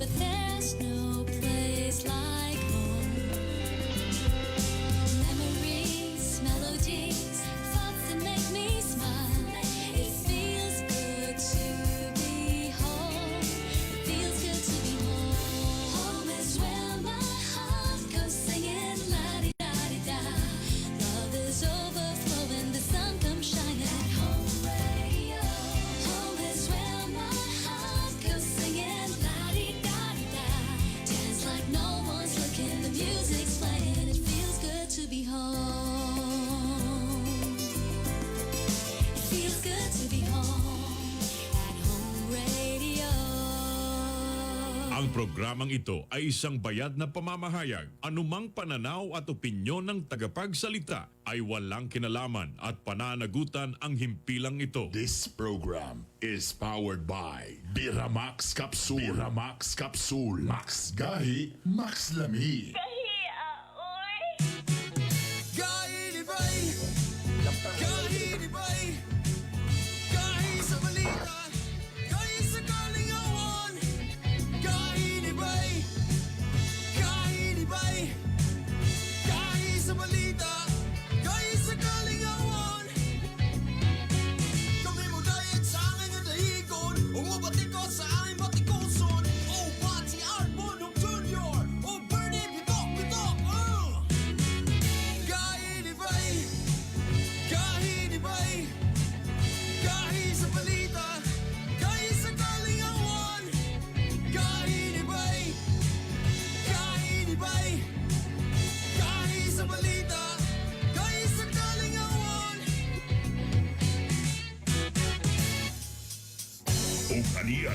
But there's no place like home. Memories, melodies, thoughts that make me smile. It feels good to be home. It feels good to be home. Home is where my heart goes singing la di da di da. Love is overflowing, the sun comes shining at Home Radio. Home is where my heart goes singing la di da di da. Dance like no one's looking, the music's playing. It feels good to be home. It feels good to be home at Home Radio. Ang programang ito ay isang bayad na pamamahayag. Anumang pananaw at opinyon ng tagapagsalita ay walang kinalaman at pananagutan ang himpilang ito. This program is powered by Biramax Capsule. Biramax Capsule. Max Gahi, Max Lami. Gahi ni Bay! Gahi ni Bay! Gahi sa balita! Gahi sa kalingawan! Gahi ni Bay! Gahi ni Bay! Gahi sa balita! Gahi sa kalingawan! Kami mo dayag sa angay nga dahigon. Umubati ko sa aming batikuson. Oh, Pati Art Bonhoc Jr. Oh, Bernie Bitok Bitok. Gahi ni Bay! Gahi ni Bay! Gahi sa balita! Gahi sa kalingawan! Gahi ni Bay! Gahi ni Bay! Gahi sa balita! Gahi sa kalingawan! Ug ania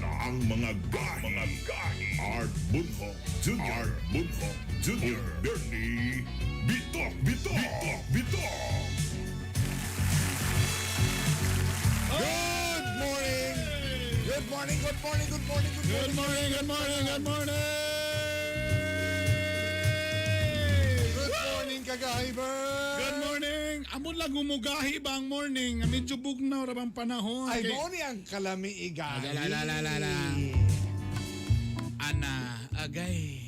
na ang mga gahi. Mga gahi. Art Bunho Jr. Art Bunho Jr. Bernie Bitok Bitok Bitok Bitok. Good morning! Good morning, good morning, good morning, good Good morning. morning, good morning, good morning! Good morning, Kagahiber! Good morning! Amo lang gumugahi ba ang morning? Medyo bugnaw ra bang panahon? Ay, Kay- mo ni ang kalami igahi. La, la, la, la, la. Ana, agay.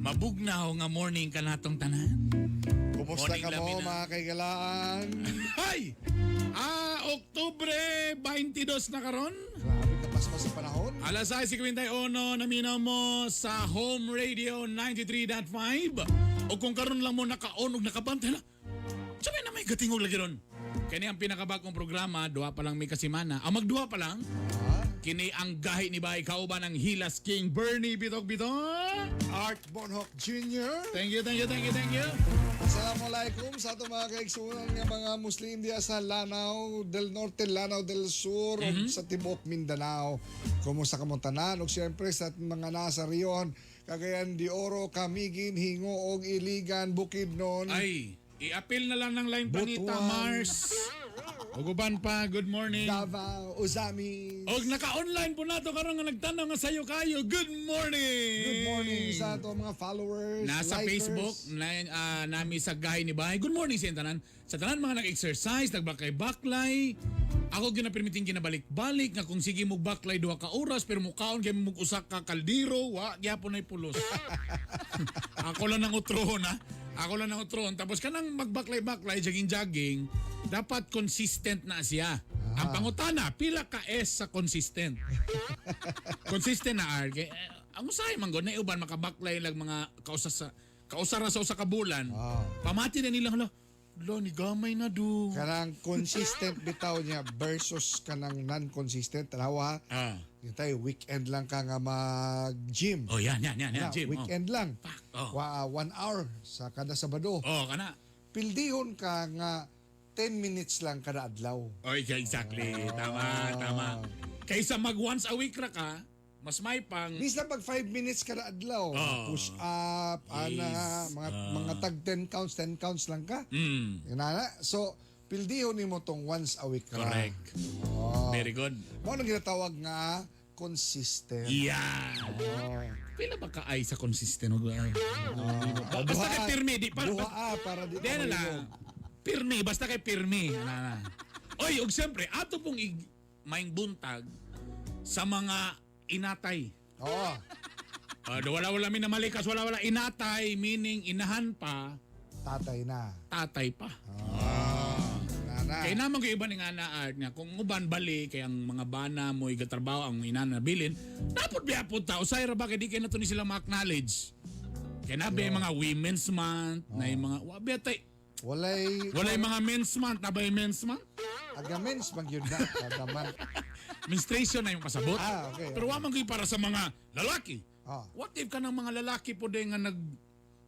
Mabugnaw nga morning ka natong tanan. Kumusta Morning, ka mo, Lamina. mga kaigalaan? Hay! Oktubre 22 na karon. Grabe ka paspas sa panahon. Alas 6:51, naminaw mo sa Home Radio 93.5. O kung karon lang mo naka-on ug nakabantay na, sabi na may gatingog lagi ron. Kini ang pinakabagong programa, duha pa lang may kasimana. Ang magduha pa lang, kini ang gahi ni Bay kauban ang Hilas King Bernie Bitok Bitok. Art Bonhoc Jr. Thank you, thank you, thank you, thank you. Assalamualaikum sa atong mga kaigsunan nga mga Muslim diya sa Lanao del Norte, Lanao del Sur, ug sa tibuok Mindanao. Kumusta kamong tanan? Ug siyempre sa mga nasa riyon, Cagayan de Oro, Camiguin, Gingoog, Iligan, Bukidnon. Ay, i-appeal na lang ng Line Planita Butuan. Mars. Ug uban pa, good morning. Davao, Ozamis. Og naka-online po nato karon nga nagtanaw nga sayo kayo. Good morning. Good morning sa atong mga followers, Nasa likers. Facebook na nami sa Gahi ni Bahay. Good morning sa tanan. Sa tanan mga nag-exercise, nagbakay-baklay. Ako gyud na permiting ginabalik-balik nga kung sige mo baklay 2 ka oras pero mukaon gyud mo usa ka kaldero, wa gyapon nay pulos. Ako lang ang utrohon ha. Ako lang ang utrohon. Tapos kanang magbaklay-baklay, jogging-jogging, dapat consistent na siya. Ang pangutana, pila ka S sa consistent? Consistent na R. Kay, ang usahay man gud na uban makabaklay lang mga kausa sa kausa ra sa usa ka bulan. Pamati na nila, hala. Lo ni gamay na do. Kanang consistent bitaw niya versus kanang non-consistent. Tanawa, Yung tayo, weekend lang ka nga mag-gym. Oh, yan yan yan yan, Na, gym. Oh. weekend lang. Fuck, oh. 1 hour sa kada Sabado. Oh, kana. Pildihon ka nga 10 minutes lang kada adlaw. Okay, exactly. Tama, tama. Kaysa mag once a week ra ka, mas may pang Bisa pag 5 minutes kada adlaw, push up, ana, mga tag 10 counts, 10 counts lang ka. Yun na. So, pildihon nimo tong once a week ra. Correct. Very good. Mao nang ginatawag nga consistent. Yeah. Pila ba ka ay sa consistent og ay? Basta kay pirmi di pa. Duha ah, para di Di na lang. Pirmi, basta kay pirmi. Ana na. Oy, ug siyempre ato pong maing buntag sa mga inatay. Oo. Wala wala mi namalikas, wala wala inatay, meaning inahan pa, Tatay na. tatay pa. Nana. Kay naman kay iba ni nga na art nga kung uban bali kay ang mga bana mo igatrabaho ang ina na bilin, dapat biya po ta usay ra ba kay di kay nato ni sila ma-acknowledge. Kay na ba yung mga women's month, na yung mga wa biya tay Walay walay mga men's month, na ba yung men's month? agamens man yun na. Kadaman. Menstruation na yung kasabot. Ah, okay, Pero wa man gyud para sa mga lalaki. Ah. What if kanang mga lalaki po din nga nag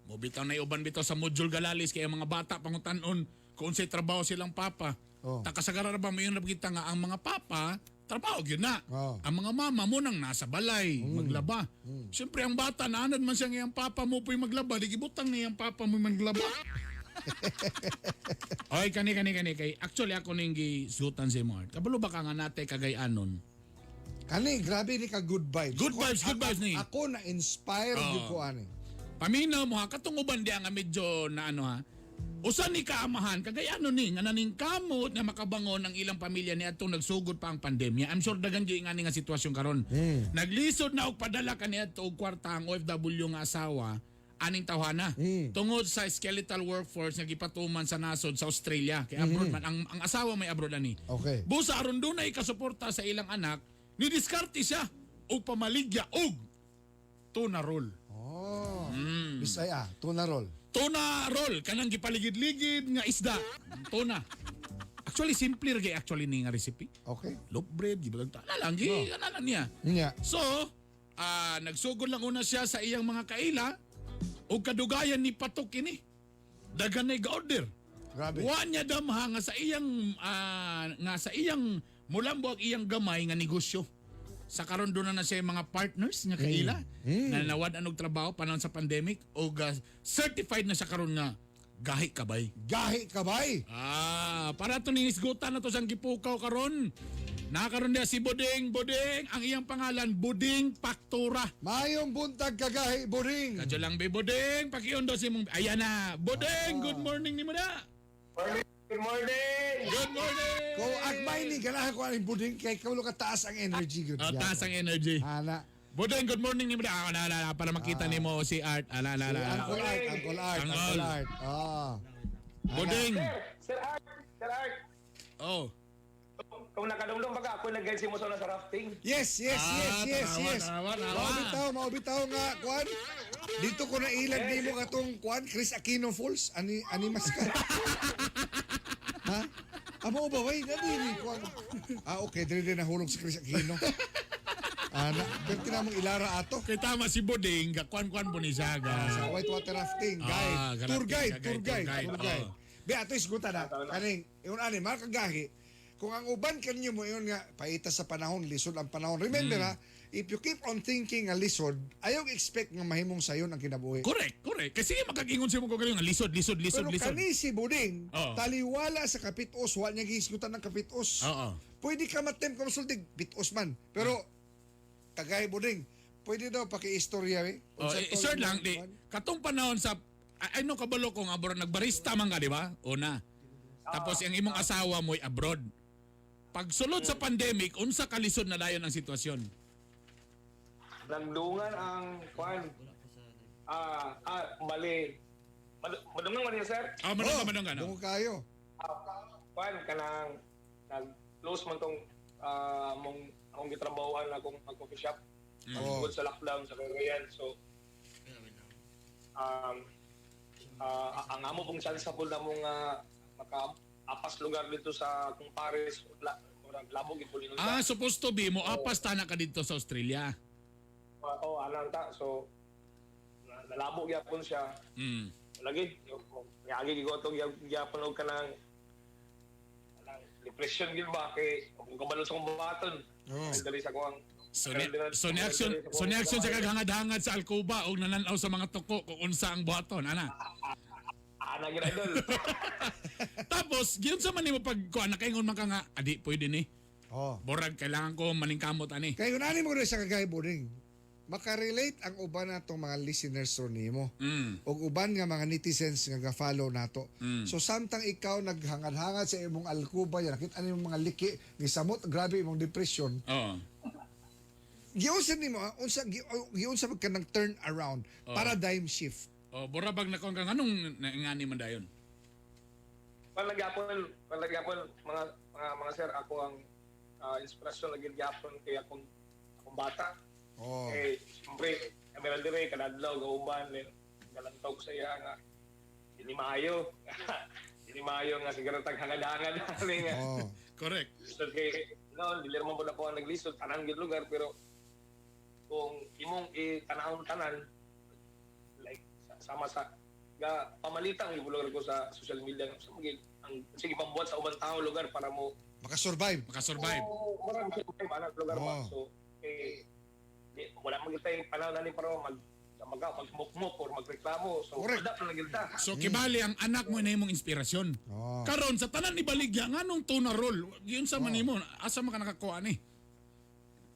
mo bitaw na uban bitaw sa module galalis kay ang mga bata pangutan-on kung unsay trabaho silang papa. Oh. Ta kasagaran ba mayon ra kita nga ang mga papa trabaho gyud na. Oh. Ang mga mama mo nang nasa balay maglaba. Siyempre ang bata naanad man siya nga iyang papa mo po'y maglaba, di gibutang na iyang papa mo maglaba. Oy, kani kani kani kay actually ako ning gisutan si Mart. Kabalo ba ka nga nate kagayanon? Kani, grabe ni ka good vibes. Good vibes, good vibes ni. Ako na inspire Oo. gyud ko ani. Paminaw mo ha, katong uban di nga medyo na ano ha. Usa ni kaamahan, kagayano ni, nga naning kamot nga makabangon ang ilang pamilya ni atong nagsugod pa ang pandemya. I'm sure dagan gyud nga ni nga sitwasyon karon. Naglisod na og padala kaniadto og kwarta ang OFW nga asawa aning tawhana. Tungod sa skeletal workforce nga gipatuman sa nasod sa Australia. Kay abroad man ang asawa may abroad ani. Okay. Busa aron dunay kasuporta sa ilang anak, ni diskarte siya og pamaligya og tuna roll. Oh. Bisaya, tuna roll. Tuna roll kanang gipaligid-ligid nga isda. Tuna. Actually simple ra kay actually ni nga recipe. Okay. Loaf bread gibutang ta. Ana lang gi ana lang niya. Nya. So, nagsugod lang una siya sa iyang mga kaila ug kadugayan ni patok ini. Daghan na order. Grabe. Wa niya damha nga sa iyang nga sa iyang mulambo ang iyang gamay nga negosyo. Sa karon doon na siya yung mga partners nga kaila na nawad anog trabaho panahon sa pandemic o certified na siya karon nga gahi kabay. Gahi kabay. Para to ninisgutan na to siyang gipukaw karon. Nakaroon niya si Buding, Buding, ang iyang pangalan Buding Paktura. Mayong buntag kagahi buring. Kadyo lang be Buding, pakiundo si mong ayan na. Buding, good morning ni mo na. Good morning! Good morning. Ko agmay ni ganahan ko aning buding kay kaulo ka taas ang energy gyud. Oh, taas ang energy. Ana. Buding, good morning ni mo na. Ah, na, na, na, para makita nimo si Art. Ala, ala, Si ala. Uncle Art, Uncle Art, Uncle. Uncle Art. Ah. Buding. Sir Art! Sir Art! Oh. Kung nakadumdum baga, ako nag-guide si Muso na sa rafting. Yes, Ah, yes, tanawa, yes. tanawa, tanawa. Maubitaw, maubitaw nga, Kwan. Dito ko nailag nimo katong Kwan, Chris Aquino Falls. Ani, animas ka. Ha? Amo ba, way, nadiri, Kwan. Ah, okay, diri din nahulog si Chris Aquino. Ana, pero tinamong ilara ato. Kay tama si Buding, gakuan-kuan po ni siya. Ga. Sa whitewater rafting, guide. Ah, Tour rafting, guide, guide, tour guide, tour guide, tour guide. oo. Be, ato isgutan na. Kaning, yun ani, mga kagahi, kung ang uban kanyo mo, yun nga, paita sa panahon, lisod ang panahon. Remember ha, if you keep on thinking nga lisod, ayaw expect nga mahimong sayon ang kinabuhi. Correct, correct. Kasi makagingon siya mo kung galing, lisod, lisod, lisod, Pero lisod. kani si Buding, Oo. taliwala sa kapitos, wa niya gihisgutan ng kapitos. Oo. Pwede ka matem ka masultig, pitos man. Pero, kagaya Buding, pwede daw pakiistorya eh. Oh, Unsa eh, to short lang, imong di, kuwan? katong panahon sa, ay no, kabalo kong abroad, nagbarista man ka, di ba? Una. Tapos ang imong asawa mo'y abroad. Pagsulod sa pandemic, unsa kalisod na dayon ang sitwasyon? Nagdungan ang kwan. Bali. Madungan man niya, sir. Ah, madungan, madungan. No? Dungog kayo. Kwan, kanang nag-close man tong mong akong gitrabahoan akong ang coffee shop. Oh. Tungkol sa lockdown sa Cagayan. So, ang amo pong chance po na mong maka-apas lugar dito sa kung Paris, la, murag labog ipulin. Ah, supposed to be, mo apas tana ka dito sa Australia. Oo, anang ta. So, nalabo gyapon siya. Lagi, yagi gigoto gyapon og kanang kanang depression gyud ba kay kung kabalo sa kong baton. Oh. Dali sa kuang. So ni action, so ni action sa kaghangad-hangad sa Alcoba og nananaw sa mga tuko kung unsa ang buhaton, ana. Ana gyud idol. Tapos giunsa man nimo pag kuan nakaingon man ka nga, adi pwede ni. Oh. Borag kailangan ko maningkamot ani. Kay unani mo rin sa kagay Buding. Makarelate ang uban natong mga listeners ro nimo. Og uban nga mga netizens nga ga-follow nato. So samtang ikaw naghangad-hangad sa imong alkuba, yan nakita nimong mga liki ni samot grabe imong depression. Oo. Giunsa nimo, ah, unsa giunsa ba ka ng turn around, paradigm shift? Oh, borabag na kung anong ngani man dayon. Pan nagyapon mga sir, ako ang inspirasyon lagi gyapon kay akong bata. Eh, siyempre, kami lang dire, kanadlaw, gauban, eh, galantaw ko sa iya nga, hindi maayo. Hindi maayo nga, siguro taghangad-hangad. Ani nga. Correct. So, kay, no, dili man po ako ang naglisod, tanan gyud lugar, pero kung imong itanahon tanan, like, sama sa, ga, pamalitan yung lugar ko sa social media, sa mga, ang, sige, pambuhat sa ubang tao lugar para mo, Makasurvive. Makasurvive. Oo, marami siya problema anak lugar ba. Oo. So, eh, di, wala man kita yung panahon na ni para mag magmukmuk or magreklamo. So, Correct. adapt na kita. So kibali ang anak mo na imong inspirasyon. Karon sa tanan ni baligya nganong tuna roll? Yun sa man nimo, asa man ka nakakuha ni?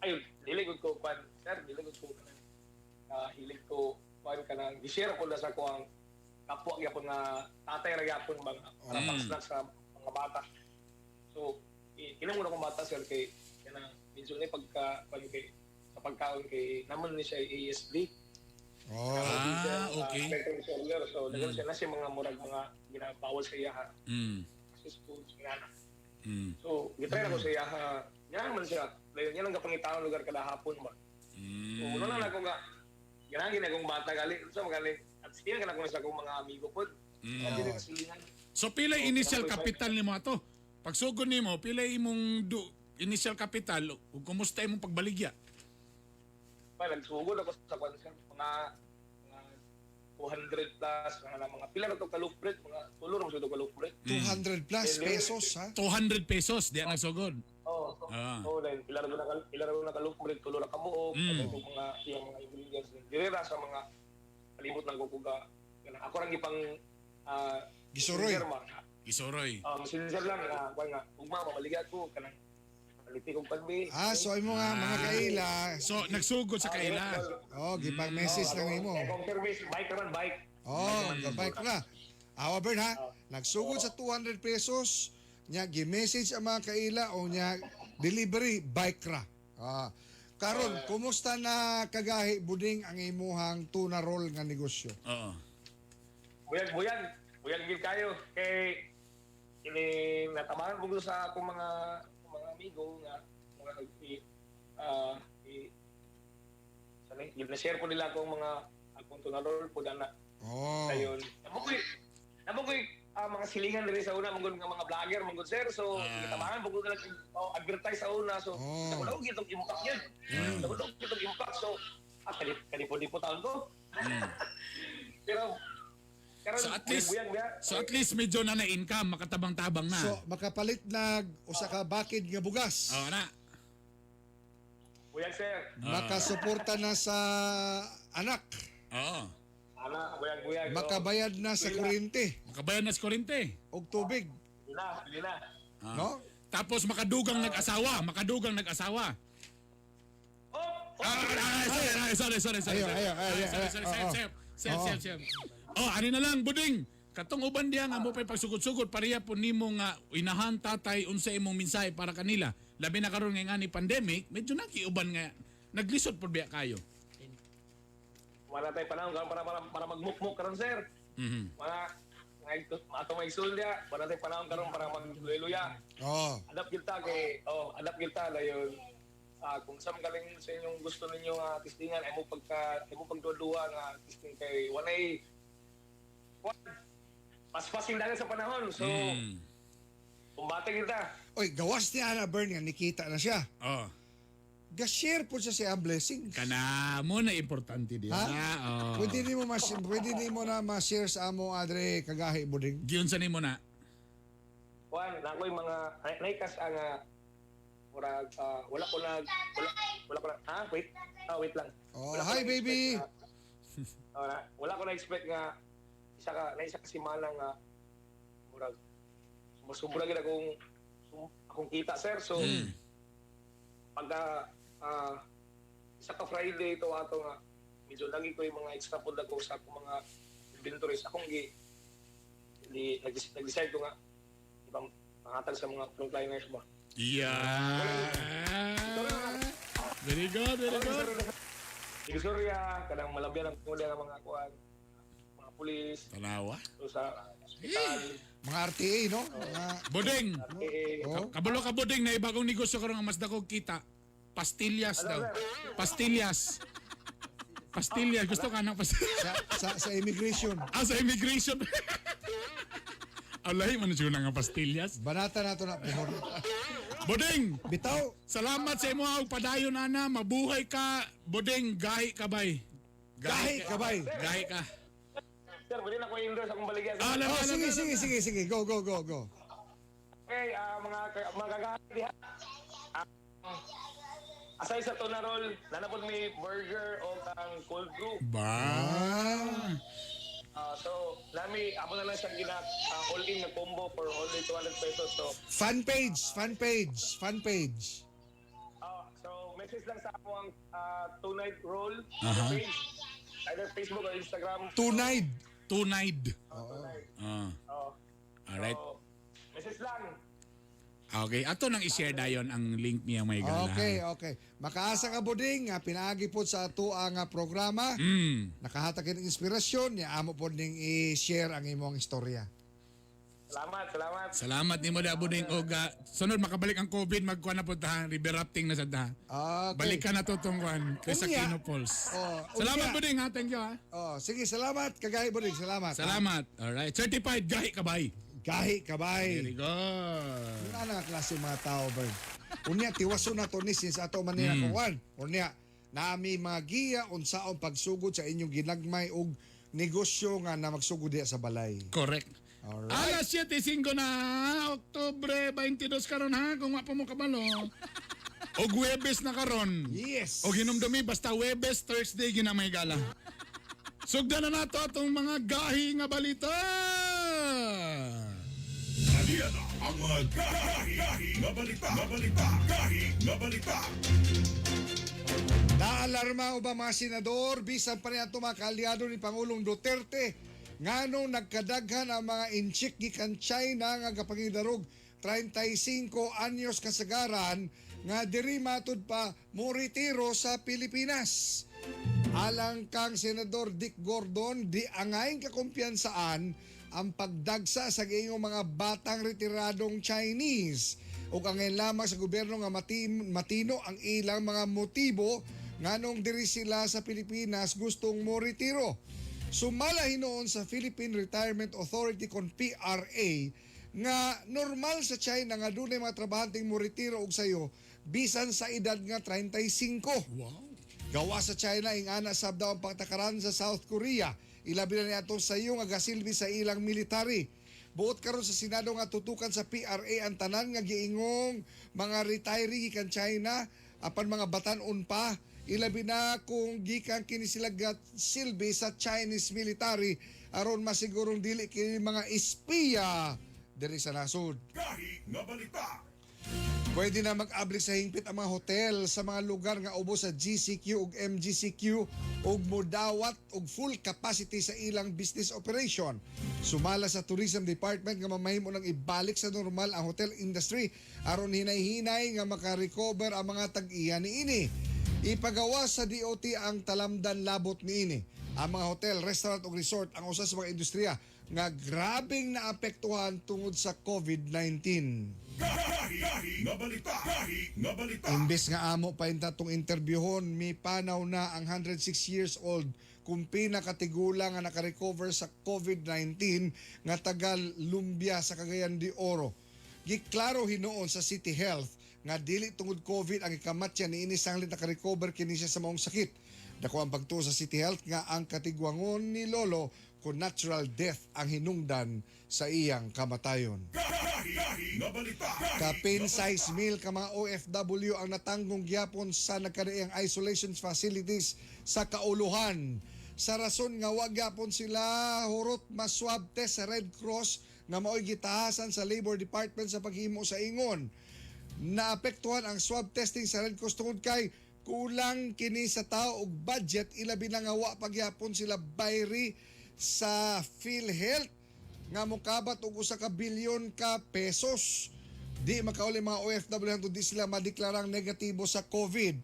Ay, dili gud ko kwan, sir, dili gud ko kanang hilig ko kwan kanang gi-share ko na sa kuang kapwa gyapon nga tatay ra gyapon ba nga, para pang-snack sa mga bata. So, kini mo na akong bata sir kay kanang medyo ni pagka kwan kay sa pagkaon kay naman ni siya ASD. Ah, okay. Spectrum disorder. So, daghan siya na siya mga murag mga ginabawal sa iya ha. Sa school, nga. So, gitry na ko sa iya ha. Yan man siya. Dayon yan ang kapangitaon lugar kada hapon ba. So, una na ako nga ganahan gid akong bata gali. So, magali. At still kana ko sa akong mga amigo pod. Mm. So pila initial capital nimo ato? Pagsugod nimo, pila imong initial capital ug kumusta imong pagbaligya? Pa nagsugod ako sa kwan sir, mga 200 plus mga pila na to ka loaf bread, mga tulo ra to ka loaf bread. 200 plus pesos, ha? 200 pesos diya nagsugod. Oo. Oh, dahil pila ra na ka loaf bread, tulo ra ka buok, mm. mga iyang mga ingredients dire ra sa mga palibot ng kukuga. Kanang ako rang gipang Gisuroy. sincere ma. Isuroy. Sincere lang nga kuan nga ugma mamaligya ko kanang paliti kog pagbi. Ah, so ay mo nga mga kaila. So nagsugod sa kaila. Oh, gipang message lang nimo. Akong service bike raman bike. Oh, bike na. Awa Bern ha, nagsugod sa 200 pesos, nya gi-message ang mga kaila o nya delivery bike ra. Ah. Karon, kumusta na kagahi buding ang imuhang tuna roll nga negosyo? Oo. Buyag buyag, buyag gid kayo kay kini natabangan ko sa akong mga amigo nga mga i ah i sana na share po nila akong mga akong tunarol po na Ayun. Namo ko'y mga silingan diri sa una manggod nga mga vlogger manggod sir. So gitabangan po ko nila advertise sa una. So oh. Gitong impact yun. Dako gitong impact. So kalipo-lipo taon ko. Pero karon So at least buyag biya. so at least medyo na na income, makatabang-tabang na. So makapalit nag usa ka bakid nga bugas. Oo na. Buyag sir. Makasuporta na sa anak. Oo. Ana buyag buyag. Makabayad na sa kuryente Makabayad na sa kuryente. og tubig, Lina, lina. no? Tapos makadugang nag-asawa, makadugang nag-asawa. Oh, oh. Sorry, sorry, sorry, sorry. Ayaw, Sorry. ayaw, ayaw, Sorry, sorry, ayaw, sorry, oo. save, save, save, save. Oh, ani na lang, buding. Katong uban diya nga mo pa'y pagsugod-sugod pareha po nimo nga inahan tatay unsa imong mensahe para kanila. Labi na karon nga ni pandemic, medyo nakiuban nga naglisod pud biya kayo. Wala tayo panahon karon para magmukmuk karon sir. Mga ato may isulya, wala tayo panahon karon para magluya. Oh. Adapt kita kay adapt kita dayon. Kung sa galing sa inyong gusto ninyo nga testingan ay mo pagka ay mo pagduwa nga testing kay walay paspasin dagan sa panahon. So kumbate kita. Oy, gawas ni Ana Bern nga nikita na siya. Oh. Ga-share po siya sa blessing. Kana mo na importante diya. Ha? Oh. Pwede nimo na ma-share sa amo adre kagahi buding. Giunsa nimo na. Kuan na ako'y mga naikas ang murag wala ko na wala ko na ha wait wait lang. Oh, Wala ko hi na baby. expect na, wala ko na expect nga isa ka semana nga murag sumubra gid akong kita sir. So pagka isa ka Friday to ato nga medyo lagi ko yung mga extra food ako sa akong mga inventories akong gi di nag-decide ko nga ibang pangatag sa mga frontliners ba. Yeah. Very good, very good. Divisoria, kanang malabyan ang muli ang mga kuan, mga pulis, Tanawa. so sa hospital, Mga RTA, no? Mga, Bodeng. eh, oh. Kabalo ka, Bodeng, na ibagong negosyo karon ang mas dako kita. Pastillas daw. Pastillas. Pastillas. Gusto ka ng pastillas? Sa immigration. Ah, sa immigration. Alay, man siya nga pastillas. Banata na to na. Puhon. Bodeng, Bitaw. salamat sa imo og padayon ana, mabuhay ka. Bodeng, gahi ka bay. Gahi ka, bay. Gahi ka. Sir, pwede na ko i-endorse akong baligya. Ah, alam, Oh, alam, sige, alam. sige, sige, sige. Go, go, go, go. Okay, mga kagahi diha. Aside sa tuna roll, nanapod may burger o ang cold brew. Ba. Ah. So, nami, amo na lang siyang gina all-in na combo for only 200 pesos. So, Fan page, fan page, fan page. So message lang sa ako ang two night roll page. Either Facebook or Instagram. Tonight. Tonight. Ah. Oh, Alright. so, message lang. Okay, ato nang i-share dayon ang link niya may gala. Okay. Makaasa ka, Buding, nga pinaagi po sa ato ang programa. Nakahatag ng inspirasyon, niya amo po ning i-share ang imong istorya. Salamat, salamat. Salamat nimo da, Buding, og sunod makabalik ang COVID, magkuan na po ta, river rafting na sa ta. Okay. Balik ka na to tong kuan kay sa Unya. Quino Falls. Oh, Salamat, unya. Buding, ha. Thank you ha. Oh, sige, salamat kagahi, Buding, salamat. Salamat. Alright. Certified gahi ka bay. Gahi ka bay. Very good. Ano nga klase mga tao, Bern? Unya, tiwaso na to ni since ato man nila kuwan. Unya, nami mga giya unsaon pagsugod sa inyong ginagmay og negosyo nga na magsugod diha sa balay. Correct. Alright. Alas 7:05 na, Oktubre 22 karon ha, kung wa pa mo kabalo. Og Huwebes na karon. Yes. Og hinumdumi basta Huwebes, Thursday ginamay gala. Sugdan na nato atong mga gahi nga balita. Aliyan na ang mga gahi, gahi nga balita, nga balita, gahi nga balita. Naalarma o ba mga senador bisan pa niya mga kaalyado ni Pangulong Duterte nganong nagkadaghan ang mga inchik gikan China nga kapangidarog 35 anyos kasagaran nga diri matud pa mo retiro sa Pilipinas. Alang kang Senador Dick Gordon, di angayng kakumpiyansaan ang pagdagsa sa iyong mga batang retiradong Chinese ug ang ngayon lamang sa gobyerno nga matino ang ilang mga motibo nganong diri sila sa Pilipinas gustong mo retiro. Sumala hinuon sa Philippine Retirement Authority kon PRA nga normal sa China nga dunay mga trabahanteng mo retiro og sayo bisan sa edad nga 35. Wow. Gawa sa China ing ana sab daw ang pagtakaran sa South Korea. Ilabi na niadtong sayo nga gasilbi sa ilang military. Buot karon sa Senado nga tutukan sa PRA ang tanan nga giingong mga retiree gikan China apan mga batan-on pa, ilabi na kung gikan kini sila silbi sa Chinese military aron masigurong dili kini mga espiya diri sa nasod. Gahi nga balita. Pwede na mag-ablik sa hingpit ang mga hotel sa mga lugar nga ubos sa GCQ ug MGCQ ug modawat og full capacity sa ilang business operation. Sumala sa Tourism Department nga mamahimo nang ibalik sa normal ang hotel industry aron hinay-hinay nga makarecover ang mga tag-iya niini. Ipagawa sa DOT ang talamdan labot niini. Ang mga hotel, restaurant ug resort ang usa sa mga industriya nga grabeng naapektuhan tungod sa COVID-19. Gahi, gahi nga balita. Gahi nga balita. Imbes nga amo pa yung tatong interviewhon, may panaw na ang 106 years old kung pinakatigulang nga nakarecover sa COVID-19 nga tagal Lumbia sa Cagayan de Oro. Giklaro hinuon sa City Health nga dili tungod COVID ang ikamatya niini sanglit nakarecover kini siya sa maong sakit. Dako ang pagtuo sa City Health nga ang katigwangon ni Lolo kung natural death ang hinungdan sa iyang kamatayon. Gahi, gahi nga balita. Kapin 6 mil ka mga OFW ang natanggong gyapon sa nagkadaiyang isolation facilities sa Kauluhan. Sa rason nga wa gyapon sila hurot mas-swab test sa Red Cross nga maoy gitahasan sa Labor Department sa paghimo sa ingon. Naapektuhan ang swab testing sa Red Cross tungod kay kulang kini sa tao og budget, ilabi na nga wa pagyapon sila bayri sa PhilHealth nga mokabat og usa ka bilyon ka pesos. Di makauli mga OFW hangtod di sila madeklarang negatibo sa COVID.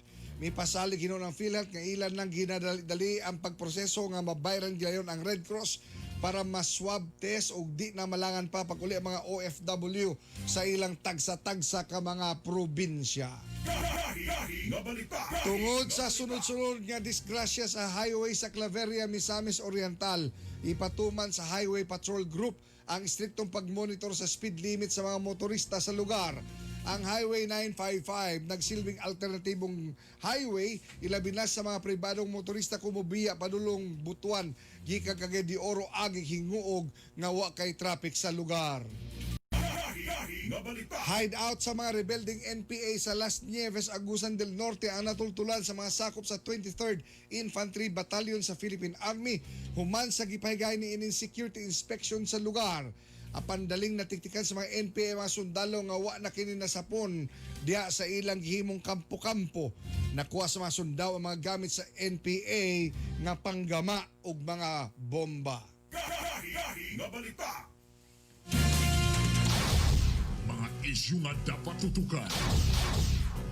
Mipasalig hinuon ang PhilHealth nga ilan nang ginadali ang pagproseso nga mabayran gilayon ang Red Cross para ma-swab test ug di na malangan pa pag-uli ang mga OFW sa ilang tagsa-tagsa ka mga probinsya. Gahi nga balita. Tungod sa sunod-sunod nga disgrasya sa highway sa Claveria, Misamis Oriental, ipatuman sa Highway Patrol Group ang istriktong pagmonitor sa speed limit sa mga motorista sa lugar. Ang Highway 955 nagsilbing alternatibong highway ilabi na sa mga pribadong motorista kumubiya padulong Butuan gikan Cagayan de Oro agi Gingoog nga wa kay traffic sa lugar. Gahi nga balita. Hideout sa mga rebelding NPA sa Las Nieves, Agusan del Norte ang natultulan sa mga sakop sa 23rd Infantry Battalion sa Philippine Army. Human sa gipahigay ni ining security inspection sa lugar. Apan daling natiktikan sa mga NPA mga sundalo nga wa na kini nasapon diha sa ilang gihimong kampo-kampo. Nakuha sa mga sundalo ang mga gamit sa NPA nga panggama ug mga bomba. Gahi nga balita. Mga isyu nga dapat tutukan.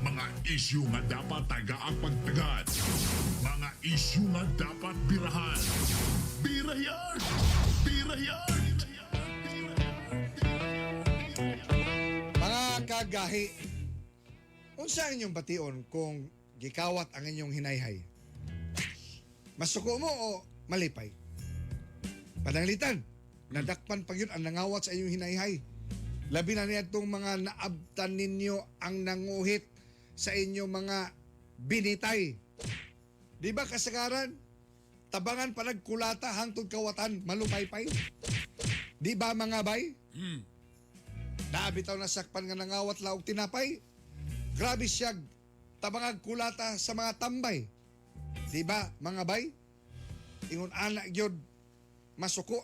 Mga isyu nga dapat tagaang pagtagad. Mga isyu nga dapat birahan. Birayan! Birayan! Mga kagahi, unsa ang inyong bation kung gikawat ang inyong hinayhay? Masuko mo o malipay? Pananglitan, nadakpan pa yun ang nangawat sa inyong hinayhay. Labi na niya itong mga naabtan ninyo ang nanguhit sa inyong mga binitay. Di ba kasagaran? Tabangan pa nagkulata hangtod kawatan, malupaypay. Di ba mga bay? Naabitaw na sakpan nga nangawat laog tinapay. Grabe siya tabangag kulata sa mga tambay. Di ba mga bay? Ingon ana gyud masuko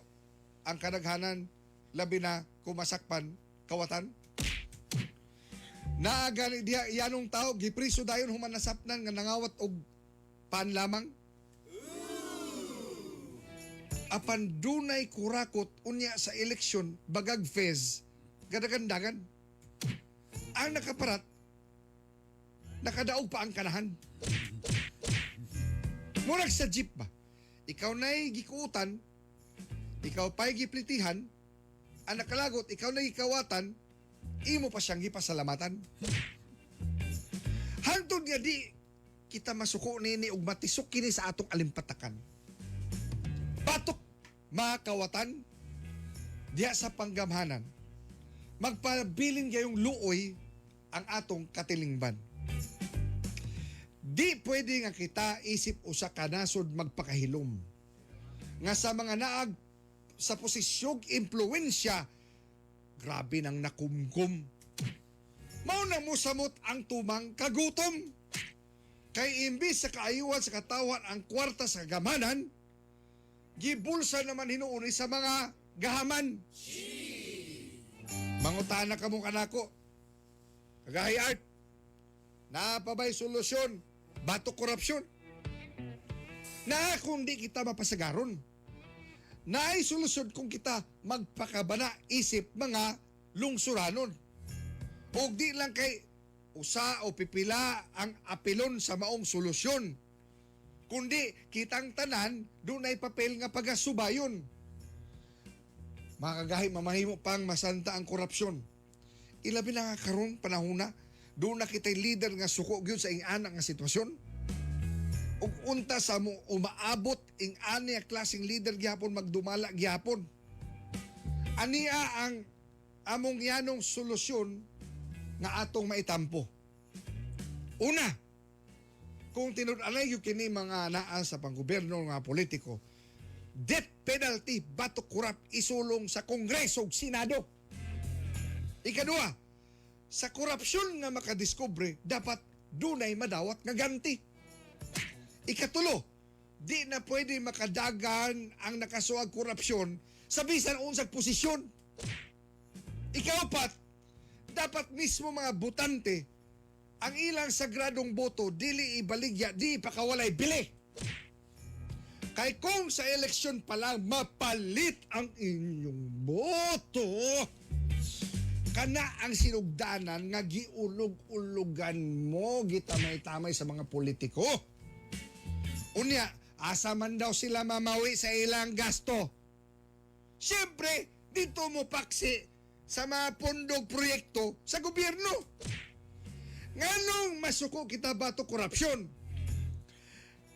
ang kadaghanan labi na kumasakpan kawatan. Naa gani diha iyanong tao gipriso dayon human nasapnan nga nangawat og pan lamang. Apan dunay kurakot unya sa eleksyon bagag fez gadagandagan. Ang nakaparat nakadaog pa ang kanahan. Murag sa jeep ba? Ikaw na'y gikuutan, ikaw pa'y giplitihan, ang nakalagot, ikaw na'y gikawatan, imo pa siyang gipasalamatan. Hangtod nga di kita masuko nini ug matisok kini sa atong alimpatakan. Batok makawatan diha sa panggamhanan. Magpabilin kayong luoy ang atong katilingban. Di pwede nga kita isip usa ka nasod magpakahilom. Nga sa mga naag sa posisyong impluwensya, grabe nang nakumkum. Mao na mosamot ang tumang kagutom. Kay imbis sa kaayuhan sa katawan ang kwarta sa kagamanan, gibulsa naman hinuon sa mga gahaman. Mangutana ka mo kanako. Kagahi Art, napabay solusyon, bato korupsyon. Na kung di kita mapasagaron. Naay solusyon kung kita magpakabana isip mga lungsuranon. Og di lang kay usa o pipila ang apilon sa maong solusyon. Kundi kitang tanan dunay papel nga pagasubayon. Mga kagahi, mamahimo pang masanta ang korupsyon. Ilabi na nga karong panahona, doon na kita'y leader nga suko gyud sa ing-ana nga sitwasyon. Ug unta sa mo umaabot ing-ani nga klaseng leader gihapon magdumala gihapon. Ania ang among yanong solusyon nga atong maitampo. Una, kung tinud-anay gyud kini mga naa sa panggobyerno nga politiko, death penalty batok kurap isulong sa Kongreso ug Senado. Ikaduha, sa korupsyon nga makadiskubre, dapat dunay madawat nga ganti. Ikatulo, di na pwede makadagan ang nakasuag korupsyon sa bisan unsag posisyon. Ikaapat, dapat mismo mga botante ang ilang sagradong boto dili ibaligya, di ipakawalay bili. Kay kung sa eleksyon pa lang mapalit ang inyong boto, Kana ang sinugdanan nga giulog-ulugan mo, gitamay-tamay sa mga politiko. Unya, asa man daw sila mamawi sa ilang gasto. Siyempre, dito mo paksi sa mga pondog proyekto sa gobyerno. Nganong masuko kita bato korupsyon?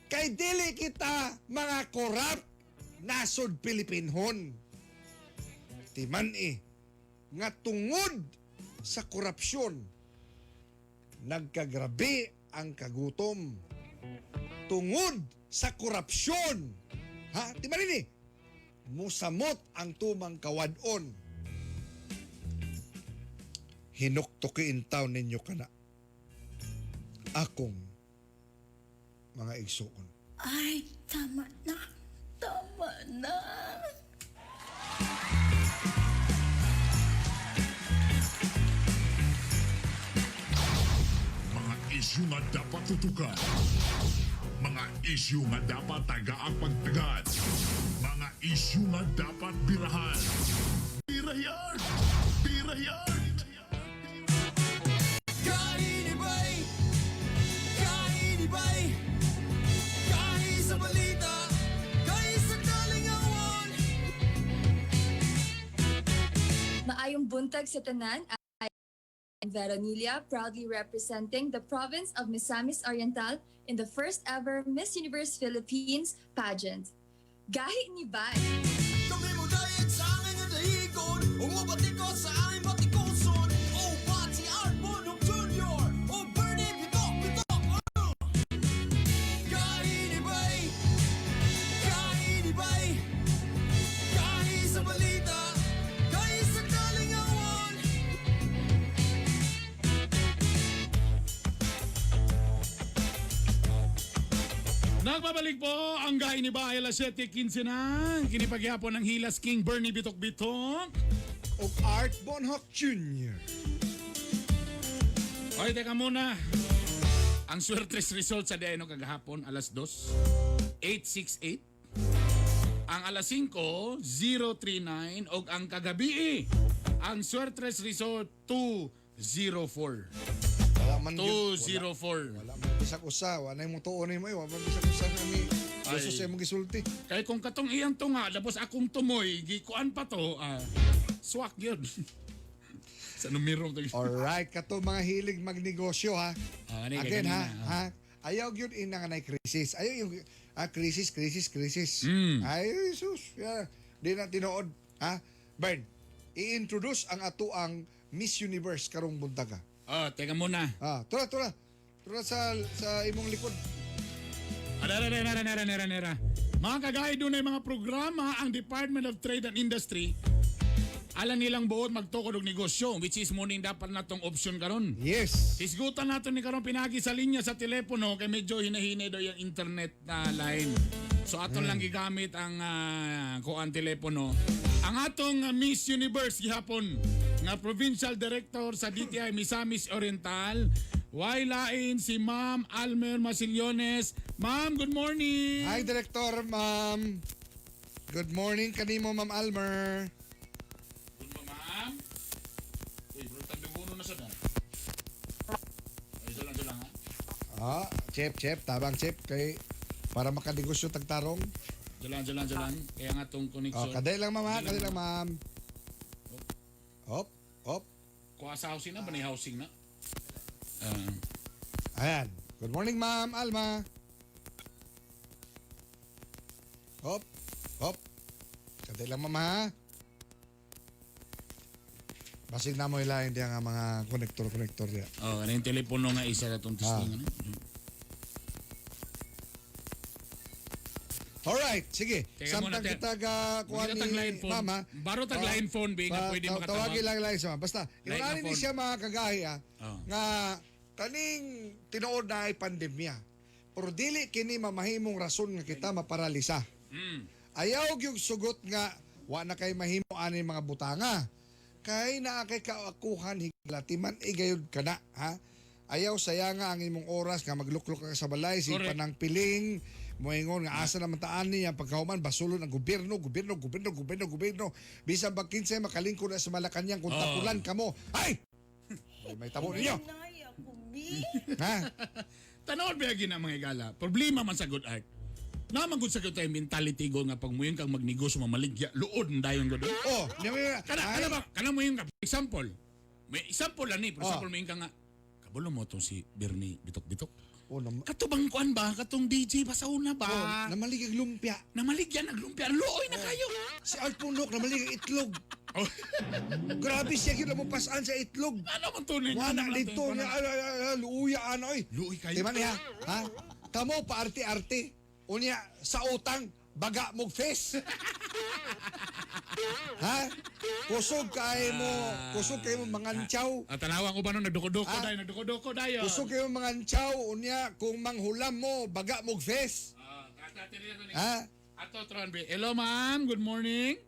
Kay dili kita mga korap nasod Pilipinhon. Timan eh, nga tungod sa korupsyon, nagkagrabe ang kagutom. Tungod sa korupsyon, ha? Timan ini, musamot ang tumang kawadon. Hinuktukiin taon ninyo kana. Akong mga igsuon. Ay, tama na. Tama na. Mga isyu nga dapat tutukan. Mga isyu nga dapat tagaang pagtagad. Mga isyu nga dapat birahan. Birayan! Birayan! Kainibay! Kainibay! Kahi sa balita, kahi sa kalingawan. Maayong buntag sa tanan. I am Veronilla, proudly representing the province of Misamis Oriental in the first ever Miss Universe Philippines pageant. Gahi ni Bay! Kami mo dayat sa angin nga dahigon, umubati ko sa aming batikuson. O Bati Art Bonok Jr. O Bernie Bitok Bitok. Oh! Kainibay! Kainibay! Kahi sa balita, kahi sa kalingawan. Nagbabalik po ang gahi ni Bahay alas 7:15 na. Kinipaghapon ng Hilas King Bernie Bitok Bitok. Og Art Bonhoc Jr. Oy, teka muna. Ang swertres result sa DNO kagahapon, alas 2, 868. Ang alas 5, 039. O ang kagabi, ang swertres result, 204. Wala man gyud. 204. Wala man bisag usa, wala mo tuon nimo, eh. Wala man bisag usa nga ni Ay. Jesus sa imong gisulti. Kaya kung katong iyang tunga, tapos akong tumoy, gikuan pa to, swak yun. Sa numero to. Alright, kato mga hilig magnegosyo ha. Ah, ano yung Again ha, ganina, ha. Ayaw gyud ina nga nay krisis. Ayaw yung crisis, crisis, crisis. Ay sus, yeah. Di na tinuod, ha. Bern, i-introduce ang ato ang Miss Universe karong buntaga. Oh, teka muna. Ah, tura tura. Tura sa imong likod. Arara, arara, arara, arara, arara. Mga kagaya doon ay mga programa ang Department of Trade and Industry ala nilang buot magtukod og negosyo, which is morning dapat na tong option karon. Yes. Hisgutan nato ni karon pinagi sa linya sa telepono kay medyo hinahinay daw yung internet na line. So aton lang gigamit ang kuan telepono. Ang atong Miss Universe gihapon nga Provincial Director sa DTI Misamis Oriental, way lain si Ma'am Almer Masiliones. Ma'am, good morning. Hi, Director, ma'am. Good morning kanimo, Ma'am Almer. Good morning, ma'am. Uy, bro, tandugono na sa dan. Ay, lang, lang, ha? Ah, chep, chep, tabang chep kay para makanegosyo tagtarong. Jalan, jalan, jalan. Kaya nga tong Oh, connection. kaday lang ma'am, ha? Kaday lang ma'am. Hop, hop. Kuha sa housing na, banay housing na. Ayan. Good morning, ma'am Alma. Hop, hop. Kaday lang ma'am, ha? Basig na mo ilain diya nga mga konektor-konektor diya. Oh, ano yung telepono nga isa na itong testing. Ano? Alright, sige. Teka muna, Samtang te. kita ga kuha Magkita ni tag line phone. mama. Baro tag line phone, bi, nga pwede makatawag. Tawagin lang line sa mama. Basta, Line na iunanin ni phone. siya mga kagahi ah, Oh. nga kaning tinuod na ay pandemya. Pero dili kini mamahimong rason nga kita maparalisa. Ayaw gyud sugot nga wa na kay mahimo ani mga butanga. Kay naa kay kaakuhan higala timan igayod kana ha. Ayaw saya nga ang imong oras nga magluklok ka sa balay si Correct. panang piling. Moingon nga asa naman taan niya pagkahuman basulon ang gobyerno, gobyerno, gobyerno, gobyerno, gobyerno. Bisan pag kinsay makalingkod na sa Malacañang kung tapulan kamo. Ay! May tabo ninyo. Nay, ako, bi. Ha? Tanawon ba na mga igala? Problema man sa good art. Naman gud sa tayo mentality go nga pag muyon kang magnegosyo mamaligya luod na dayon gud. Oh, niya mo Kana ay, kana ba kana mo ka example. May example lang ni, for Oh. example mo ka nga kabalo mo tong si Bernie Bitok-Bitok. Oh, Kato bang kuan ba katong DJ ba sa una ba? oh, namaligag lumpia. Namaligya naglumpia luoy na kayo. Si Art Punok namaligag itlog. Oh. Grabe siya gyud mo pasaan sa itlog. Ano man tunay? Wala dito niya ay, ay, ay, ay, luuya ano oy. Luoy kayo. Di ba niya? Ha? Kamo paarte-arte. Unya sa utang baga mog face. Ha? Kusog kay mo, kusog kay mo mangantyaw. Ah, tanawan ko ba nung nagduko-duko Ah. dayon, nagduko-duko dayon. Kusog kay mo mangantyaw unya kung manghulam mo baga mog face. Ah, tata, tili na to ni- Ha? Ato tron be. Hello ma'am, good morning.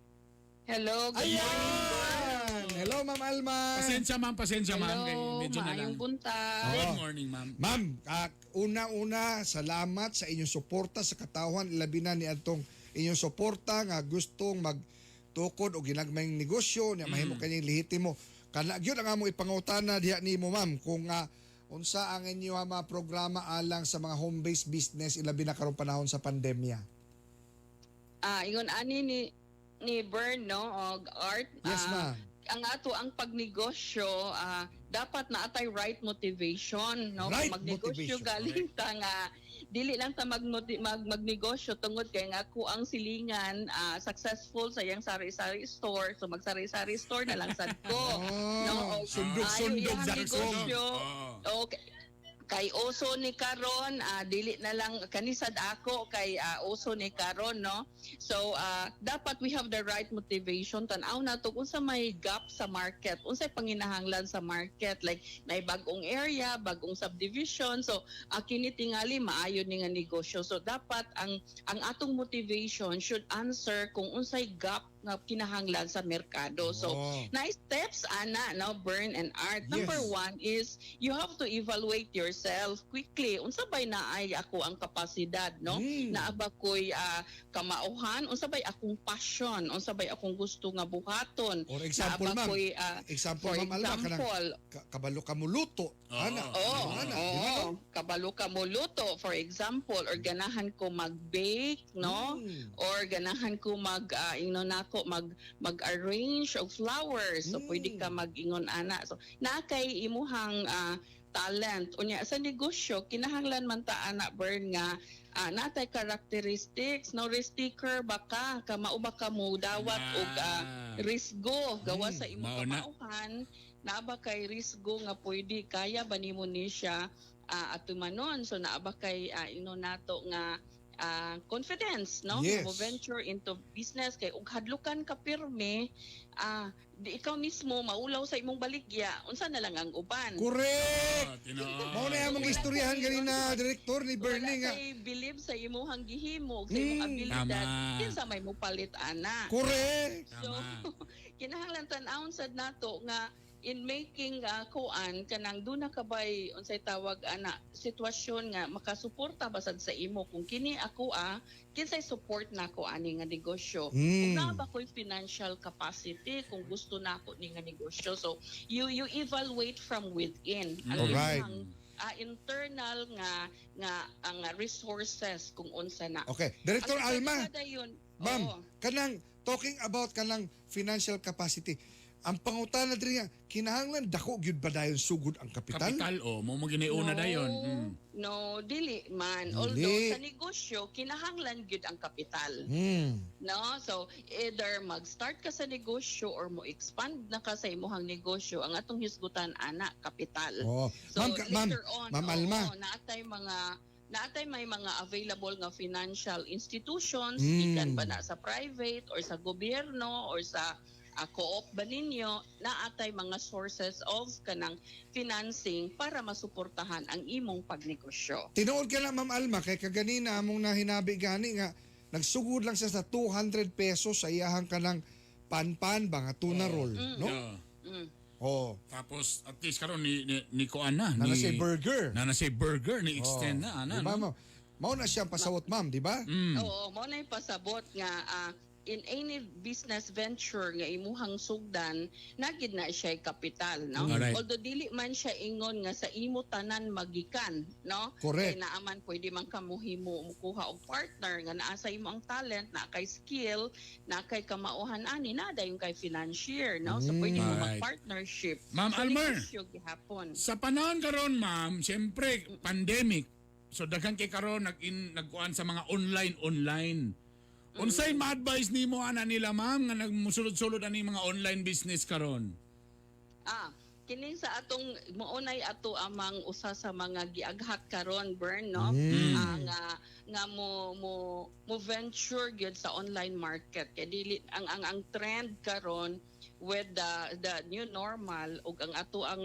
Hello, good morning. Ayan! Hello, Ma'am Alma. Pasensya ma'am, pasensya ma'am kay Hello, medyo na lang. maayong buntag. Good morning ma'am. Ma'am, una-una, salamat sa inyong suporta sa katawhan. Labi na ni atong inyong suporta nga gustong magtukod o ginagmayng negosyo niya mahimo kanyang lehitimo. Kana gyud ang among ipangutana diha nimo ma'am kung unsa ang inyo mga programa alang sa mga home-based business ilabi na karong panahon sa pandemya. Ingon ani ni Bern no og Art. Yes, ma'am. Ang ato ang pagnegosyo dapat na atay right motivation no. Right Kung magnegosyo motivation, galing ta nga dili lang ta magnegosyo tungod kay nga ako ang silingan successful sa iyang sari-sari store, so magsari-sari store na lang sad ko no. Oh, Og sundog-sundog ayo iyang sa negosyo. Oo. Okay. Kay uso ni karon, dili na lang kanisad ako kay uso ni karon no. So dapat we have the right motivation. Tan-aw nato kung sa may gap sa market, unsay panginahanglan sa market, like nay bagong area, bagong subdivision. So kini tingali maayo ni nga negosyo. So dapat ang atong motivation should answer kung unsay gap nga kinahanglan sa merkado. So nice steps ana no, Burn and Art. Number one is you have to evaluate yourself quickly. Unsa bay naay ako ang kapasidad no? Naa ba ko'y kamauhan? Unsa bay akong passion? Unsa bay akong gusto nga buhaton? Or example, Naa ba ma'am. ko'y, Example, for ma'am Alma, kanang example, kabalo ka muluto. Ana. Oo, Ana, di ba, oo. no? Kabalo ka mo luto, for example, or ganahan ko mag-bake, no? Or ganahan ko mag ingnon nako mag-arrange og flowers. So pwede ka mag-ingon ana. So naa kay imuhang talent. Unya sa negosyo kinahanglan man ta ana Bern nga natay characteristics no, risk taker ba ka, kamao ba ka mo dawat og risgo gawa sa imong Mao na. kamauhan, naa ba kay risgo nga pwede kaya ba nimo ni siya atumanon. So naa ba kay ino nato nga confidence no? Yes. Mo venture into business kay ug hadlukan ka pirmi, di ikaw mismo maulaw sa imong baligya, unsa na lang ang uban. Correct. Ah, tinuod. Mao na among istoryahan ganina direktor ni Bernie Wala nga. kay believe sa imuhang gihimo, sa imong abilidad, Tama. kinsa may mopalit ana. Correct. So kinahanglan tan-awon sad nato nga in making kuan kanang duna ka bay unsay tawag ana sitwasyon nga makasuporta basad sa imo kung kini ako kinsay support nako ani nga negosyo, kung naa ba ko'y financial capacity kung gusto nako ni nga negosyo. So you evaluate from within ang imong internal nga ang resources kung unsa na. Okay, Director Ang Alma. dayon, Ma'am, oo. kanang talking about kanang financial capacity. Ang pangutana diri nga kinahanglan dako gyud ba dayon sugod ang kapital? Kapital oh, mo mo ginauna No. dayon. No, dili man. Dili. Although sa negosyo kinahanglan gyud ang kapital. No? So either mag-start ka sa negosyo or mo expand na ka sa imuhang negosyo, ang atong hisgutan ana kapital. Oh. So Ma'am, ma'am, later on, Ma'am oo, Alma. naatay may mga available nga financial institutions, gikan ba na sa private or sa gobyerno or sa co-op ba ninyo, naatay mga sources of kanang financing para masuportahan ang imong pagnegosyo. Tinuod ka na, Ma'am Alma, kay kaganina among nahinabi gani nga nagsugod lang siya sa 200 pesos sa iyahang kanang panpan ba nga tuna roll, no? Yeah. Oh. Tapos at least karon ni kuan na Na ni na siya burger. Na na siya burger ni extend Oh. na ana. Diba, no? ma'am? Mao na siya ang pasawot, ma'am, di ba? Oo, mao na yung pasabot nga in any business venture nga imuhang sugdan, nagid na siya kapital, no? Although dili man siya ingon nga sa imo tanan magikan, no? Correct. Kay naaman pwede man kamuhimo mukuha og partner nga naa sa imo ang talent, naa kay skill, naa kay kamauhan ani, naa dayon kay financier, no? So pwede mo mag-partnership. Ma'am So, Almer. negosyo gihapon. Sa panahon karon, ma'am, siyempre pandemic. So daghan kay karon nagkuan sa mga online online. Unsay ma-advise nimo ana nila, ma'am, nga nagmusulod-sulod ani mga online business karon? Kining sa atong mounay ato amang usa sa mga giaghat karon, Bern, no? Nga nga mo mo mo venture gyud sa online market kay dili ang trend karon with the new normal ug ang ato ang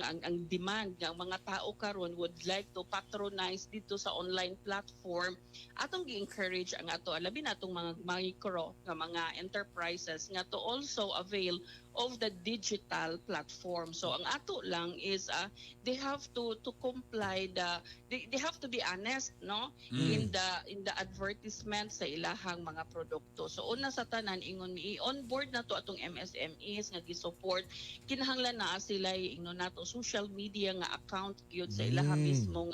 demand nga ang mga tao karon would like to patronize dito sa online platform. Atong gi-encourage ang ato, labi na atong mga micro nga mga enterprises, nga to also avail of the digital platform. So ang ato lang is they have to comply the they have to be honest, no, in the advertisement sa ilahang mga produkto. So una sa tanan, ingon i-onboard na to atong MSMEs nga gi-support, kinahanglan naa sila, ingnon nato, social media nga account gyud sa ilaha mismong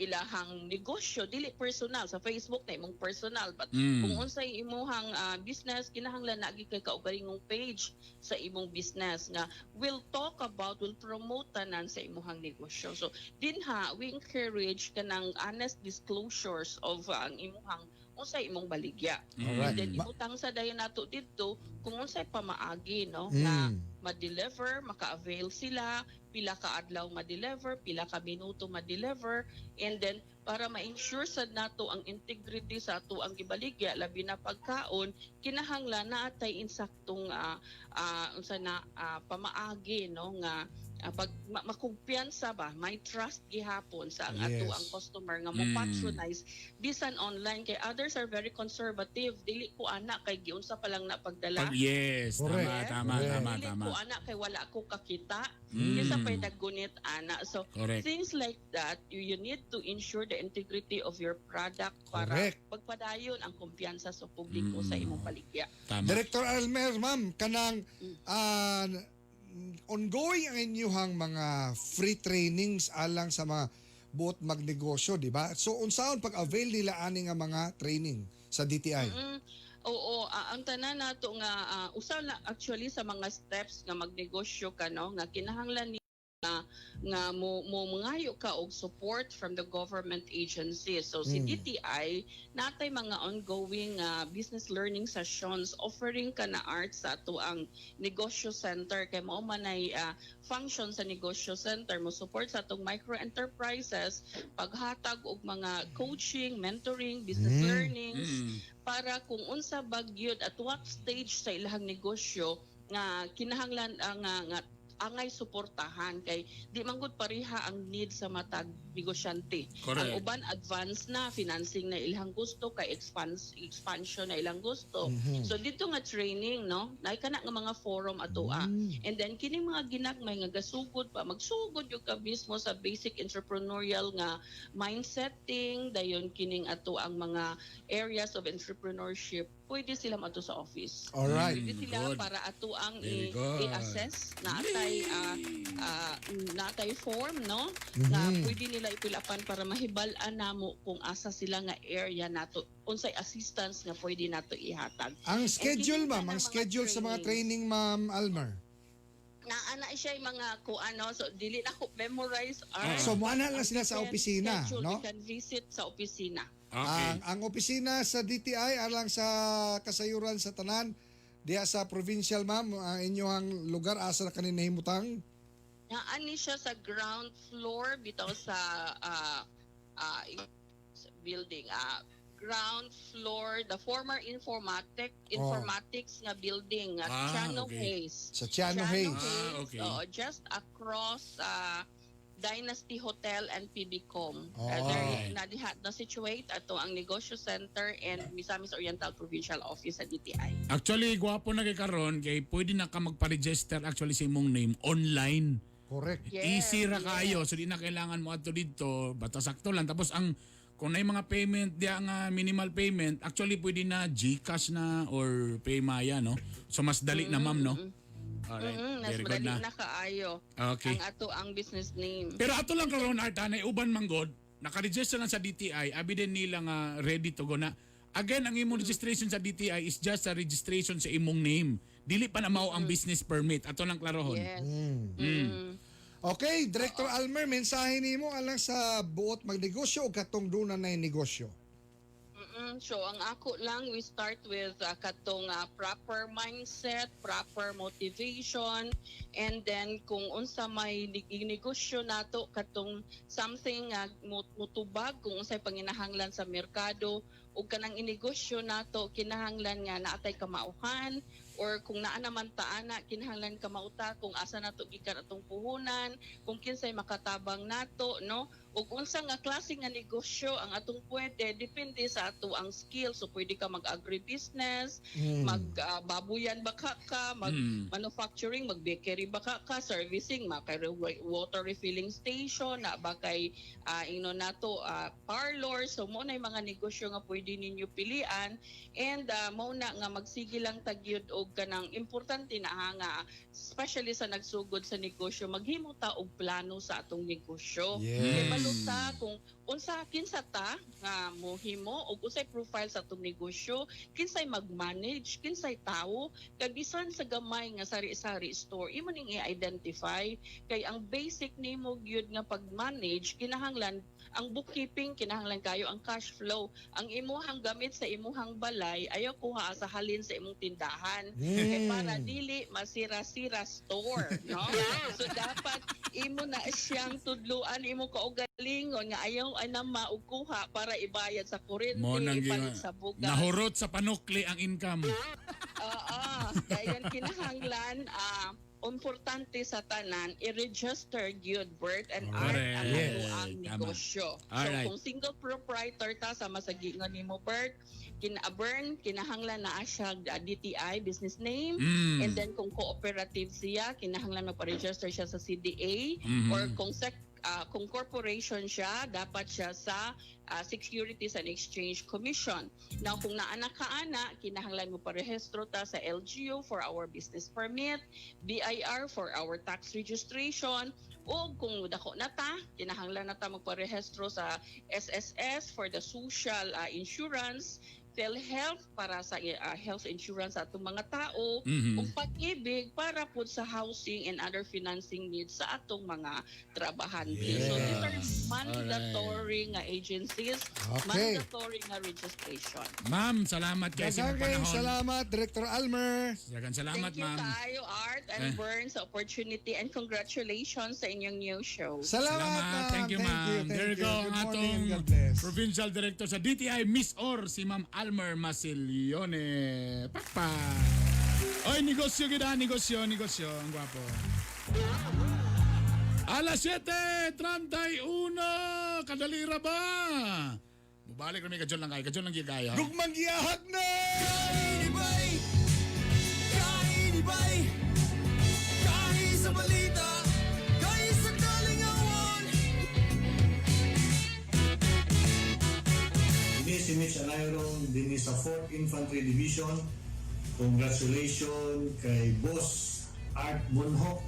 ilahang negosyo, dili personal sa Facebook na imong personal, but kung unsay imuhang business, kinahanglan na gyud kay kaugalingong page sa imong business nga will talk about, will promote tanan sa imuhang negosyo. So dinha we encourage kanang honest disclosures of ang imuhang, unsay imong baligya. And then ibutang sa dayon nato didto kung unsay pamaagi, no, nga ma-deliver, maka-avail sila, pila ka adlaw ma-deliver, pila ka minuto ma-deliver, and then para ma-ensure sad nato ang integrity sa ato ang gibaligya, labi na pagkaon, kinahanglan na atay insaktong unsa na pamaagi, no, nga pag makumpiyansa ba, may trust gihapon sa ang ato ang customer nga mo patronize bisan online, kay others are very conservative, dili ko ana kay giunsa pa lang na pagdala. Pag, yes, tama, tama, tama, Dili tama. ko ana kay wala ko kakita. Kinsa pay naggunit ana. So things like that, you need to ensure the integrity of your product para pagpadayon ang kumpiyansa sa publiko sa imong baligya. Tama. Director Almer, ma'am, kanang ongoing ang inyuhang mga free trainings alang sa mga buot magnegosyo, di ba? So unsaon pag-avail nila ani nga mga training sa DTI? Oo, ang tanan nato nga usa na actually sa mga steps nga magnegosyo ka, no, nga kinahanglan ni nga, nga mo mo mangayo ka og support from the government agencies. So si DTI natay mga ongoing business learning sessions offering ka na art sa ato ang negosyo center, kay mao man ay function sa negosyo center mo support sa atong micro enterprises, paghatag og mga coaching, mentoring, business learnings para kung unsa ba gyud, at what stage sa ilahang negosyo nga kinahanglan nga angay suportahan, kay di man gud pareha ang need sa matag negosyante. Ang uban advance na financing na ilang gusto kay expansion na ilang gusto. So dito nga training, no, nay kana nga mga forum atoa. And then kining mga ginagmay nga gasugod pa, magsugod yung ka mismo sa basic entrepreneurial nga mindsetting, dayon kining ato ang mga areas of entrepreneurship, pwede sila mato sa office. Pwede sila para ato ang Very good. i-assess na atay natay form, no, na pwede nila ipilapan para mahibal-an namo kung asa sila nga area nato, unsay assistance nga pwede nato ihatag. Ang schedule, And ma'am, kini ang na mga schedule sa mga trainings. training, Ma'am Almer. Naa na siya yung mga kung ano, so dili na ko memorize art. So muana lang sila sa Ang opisina, schedule, no? we can visit sa opisina. Ang opisina sa DTI alang sa kasayuran sa tanan diha sa provincial, ma'am, ang inyong lugar asa na kanin nahimutang? Naa ni siya sa ground floor bitaw sa sa building, ground floor, the former informatics nga building nga Chano Hayes. Sa Chano Hayes. Oo, just across Dynasty Hotel and PBCom. There na diha na situate ato ang negosyo center and Misamis Oriental Provincial Office sa DTI. Actually, gwapo na kay karon kay pwede na ka magpa-register actually sa imong name online. Easy ra kaayo. So di na kailangan mo adto dito, basta sakto lang. Tapos ang Kung naay mga payment diya nga minimal payment, actually pwede na GCash na or Paymaya, no? So mas dali na, ma'am, no? Alright, Mas very good madali na. na kaayo. Okay. Ang ato ang business name. Pero ato lang karon, Art, na uban man god, naka-register lang sa DTI, abi din nila nga ready to go na. Again, ang imong registration sa DTI is just a registration sa imong name. Dili pa na mao ang business permit. Ato lang klarohon. Yes. Okay, Director Almer, mensahe nimo alang sa buot magnegosyo o katong duna na negosyo. So ang ako lang, we start with katong proper mindset, proper motivation, and then kung unsa may negosyo nato, katong something mutubag kung unsay panginahanglan sa merkado ug kanang inegosyo nato, kinahanglan nga naatay kamauhan or kung naa naman ta ana, kinahanglan kamauta kung asa nato gikan atong puhunan, kung kinsay makatabang nato, no? Ug unsa nga klase nga negosyo ang atong pwede, depende sa ato ang skill. So pwede ka mag agribusiness, mag babuyan ba ka, mag manufacturing, mag bakery ba ka, servicing, ma kay water refilling station na ba kay ingno nato parlor. So mo na yung mga negosyo nga pwede ninyo pilian and mo na nga magsige lang tagyod og kanang importante na ha nga especially sa nagsugod sa negosyo, maghimo ta og plano sa atong negosyo. Kay balo ta kung unsa, kinsa ta nga mohimo og unsay profile sa atong negosyo, kinsay mag-manage, kinsay tawo, kag bisan sa gamay nga sari-sari store imo ning i-identify, kay ang basic nimo gyud nga pag-manage, kinahanglan ang bookkeeping, kinahanglan kayo ang cash flow. Ang imuhang gamit sa imuhang balay ayaw kuha sa halin sa imong tindahan kay para dili masira-sira store, no? So dapat imo na siyang tudluan imo kaugalingon nga ayaw ay na maugkuha para ibayad sa kuryente, Mo nang ipalit sa bugas. Nahurot sa panukli ang income. Oo. Dayon kinahanglan importante sa tanan, i-register gyud, Bert and Art, ang ang negosyo. So kung single proprietor ta, sama sa giingon nimo, Bert, kin Bern, kinahanglan naa siya DTI business name and then kung cooperative siya, kinahanglan magpa-register siya sa CDA or kung corporation siya, dapat siya sa Securities and Exchange Commission. Now, kung naa ka ana, kinahanglan mo parehistro ta sa LGU for our business permit, BIR for our tax registration, o kung dako na ta, kinahanglan na ta magparehistro sa SSS for the social insurance, PhilHealth para sa health insurance sa atong mga tao, ug Pag-IBIG para pud sa housing and other financing needs sa atong mga trabahante. So these are mandatory nga agencies, mandatory nga registration. Ma'am, salamat kay sa imong Daghang panahon. salamat, Director Almer. Daghang salamat, Thank you ma'am. kaayo, Art and Eh. Bern, sa opportunity and congratulations sa inyong new show. Salamat, ma'am. Thank you, ma'am. Thank There you you. go, ang Good morning atong and God bless. Provincial Director sa DTI, Miss Or, si Ma'am Almer Masilione. Papa. Oy, negosyo gid ah, negosyo, negosyo. Ang gwapo. Alas 7:31. Kadalira ba? Mubalik kami, kadyon lang kayo. Kadyon lang gyud kayo, ha? Gugmang giyahag na! Kainibay! Kainibay! Kahi sa balita! Kahi sa kalingawan! Ini si Mitch Anayron din sa 4th Infantry Division. Congratulations kay Boss Art Bonhoc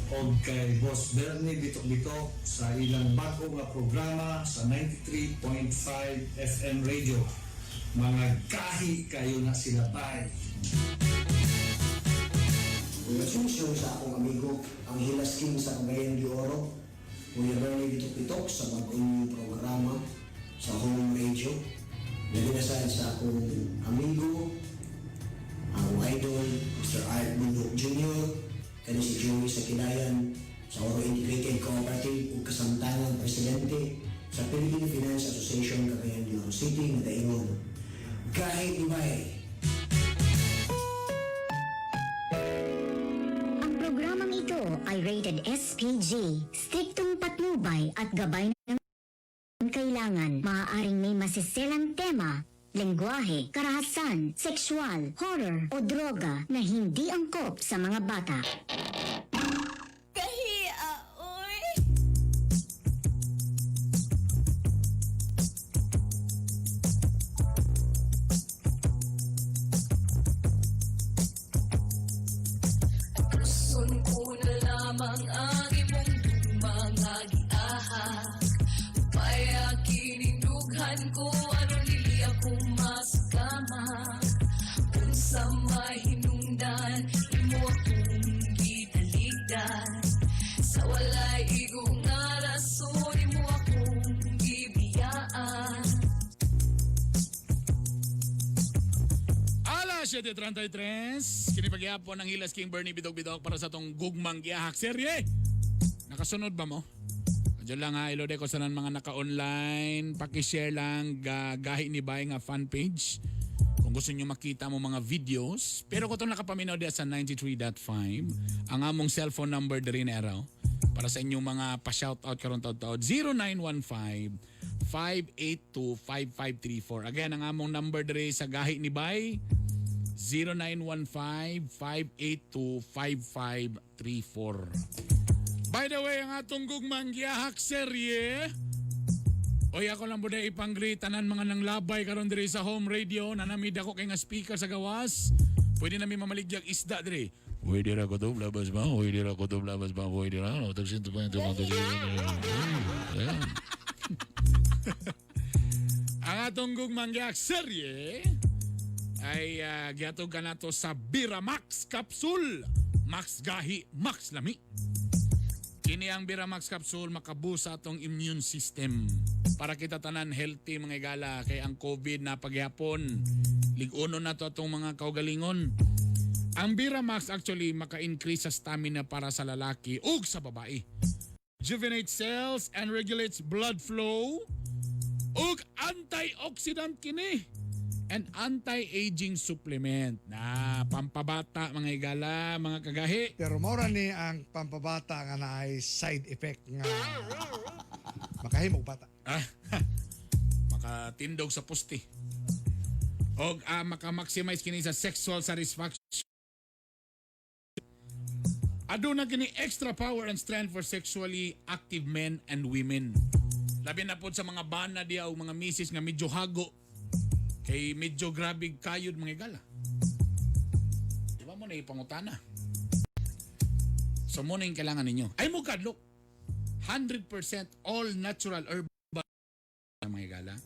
o kay Boss Bernie Bitok-Bitok sa ilang bago nga programa sa 93.5 FM Radio. Mga gahi kayo na sila, bye! Congratulations sa akong amigo, ang Hilas King sa Cagayan de Oro, Kuya Bernie Bitok-Bitok, sa bagong programa sa home radio. Labi na sad sa akong amigo, akong idol, Mr. Art Bundok Jr., kani si Joey sa Kilayan, sa Oro Integrated Cooperative ug kasamtangang presidente sa Philippine Finance Association Cagayan de Oro City, nagaingon. Gahi Dubai! Ang programang ito ay rated SPG, striktong patnubay at gabay ng kailangan. Maaaring may masiselang tema, lengguwahe, karahasan, sexual, horror o droga na hindi angkop sa mga bata. Kahiya, oy. Ang imong gugma nga giahak. Upaya kining dughan ko aron dili ako masakama. Unsa may hinungdan imo akong gitaligdan. Sa walay igo nga rason imo akong gibiyaan. Alas 7:33, kini pagyapon ang Hilas King Bernie Bidog Bidog para sa atong gugmang giyahak serye. Nakasunod ba mo? Diyan lang ha, ilode ko sa nan mga naka-online. Pakishare lang gahi ni Bay nga fan page. Kung gusto nyo makita mo mga videos. Pero kung itong nakapaminaw diya sa 93.5, ang among cellphone number diri na araw para sa inyong mga pa-shoutout karon taud-taud, 0915-582-5534. Again, ang among number diri sa gahi ni Bay, 0915-582-5534. By the way, ang atong gugmang giyahak serye. Oy, ako lang buday ipang-greet tanan mga nanglabay karon diri sa home radio. Nanamid ako kay nga speaker sa gawas. Pwede nami mamaligyag isda diri. Pwede ra ko to labas ba? Pwede ra ko to labas ba? Pwede ra. No, tagsin to pa ito. Ayan. Ang atong gugmang giyahak serye ay gihatod ka nato sa Biramax Capsule. Max Gahi, Max Lami. Kini ang Biramax Capsule makaboost sa atong immune system. Para kita tanan healthy mga igala kay ang COVID na pagyapon. Lig-uno na to atong mga kaugalingon. Ang Biramax actually maka-increase sa stamina para sa lalaki ug sa babae. Rejuvenates cells and regulates blood flow ug antioxidant kini and anti-aging supplement na pampabata mga igala, mga kagahi. Pero mora ni ang pampabata nga naay side effect nga makahimog bata. Ah, makatindog sa poste. Og maka-maximize kini sa sexual satisfaction. Aduna kini extra power and strength for sexually active men and women. Labi na pod sa mga bana diya o mga misis nga medyo hago. Kay medyo grabe kayod mga igala. Di ba mo na ipangutana? So mo na yung kailangan ninyo. Ay mo kadlok. 100% all natural herbal mga igala.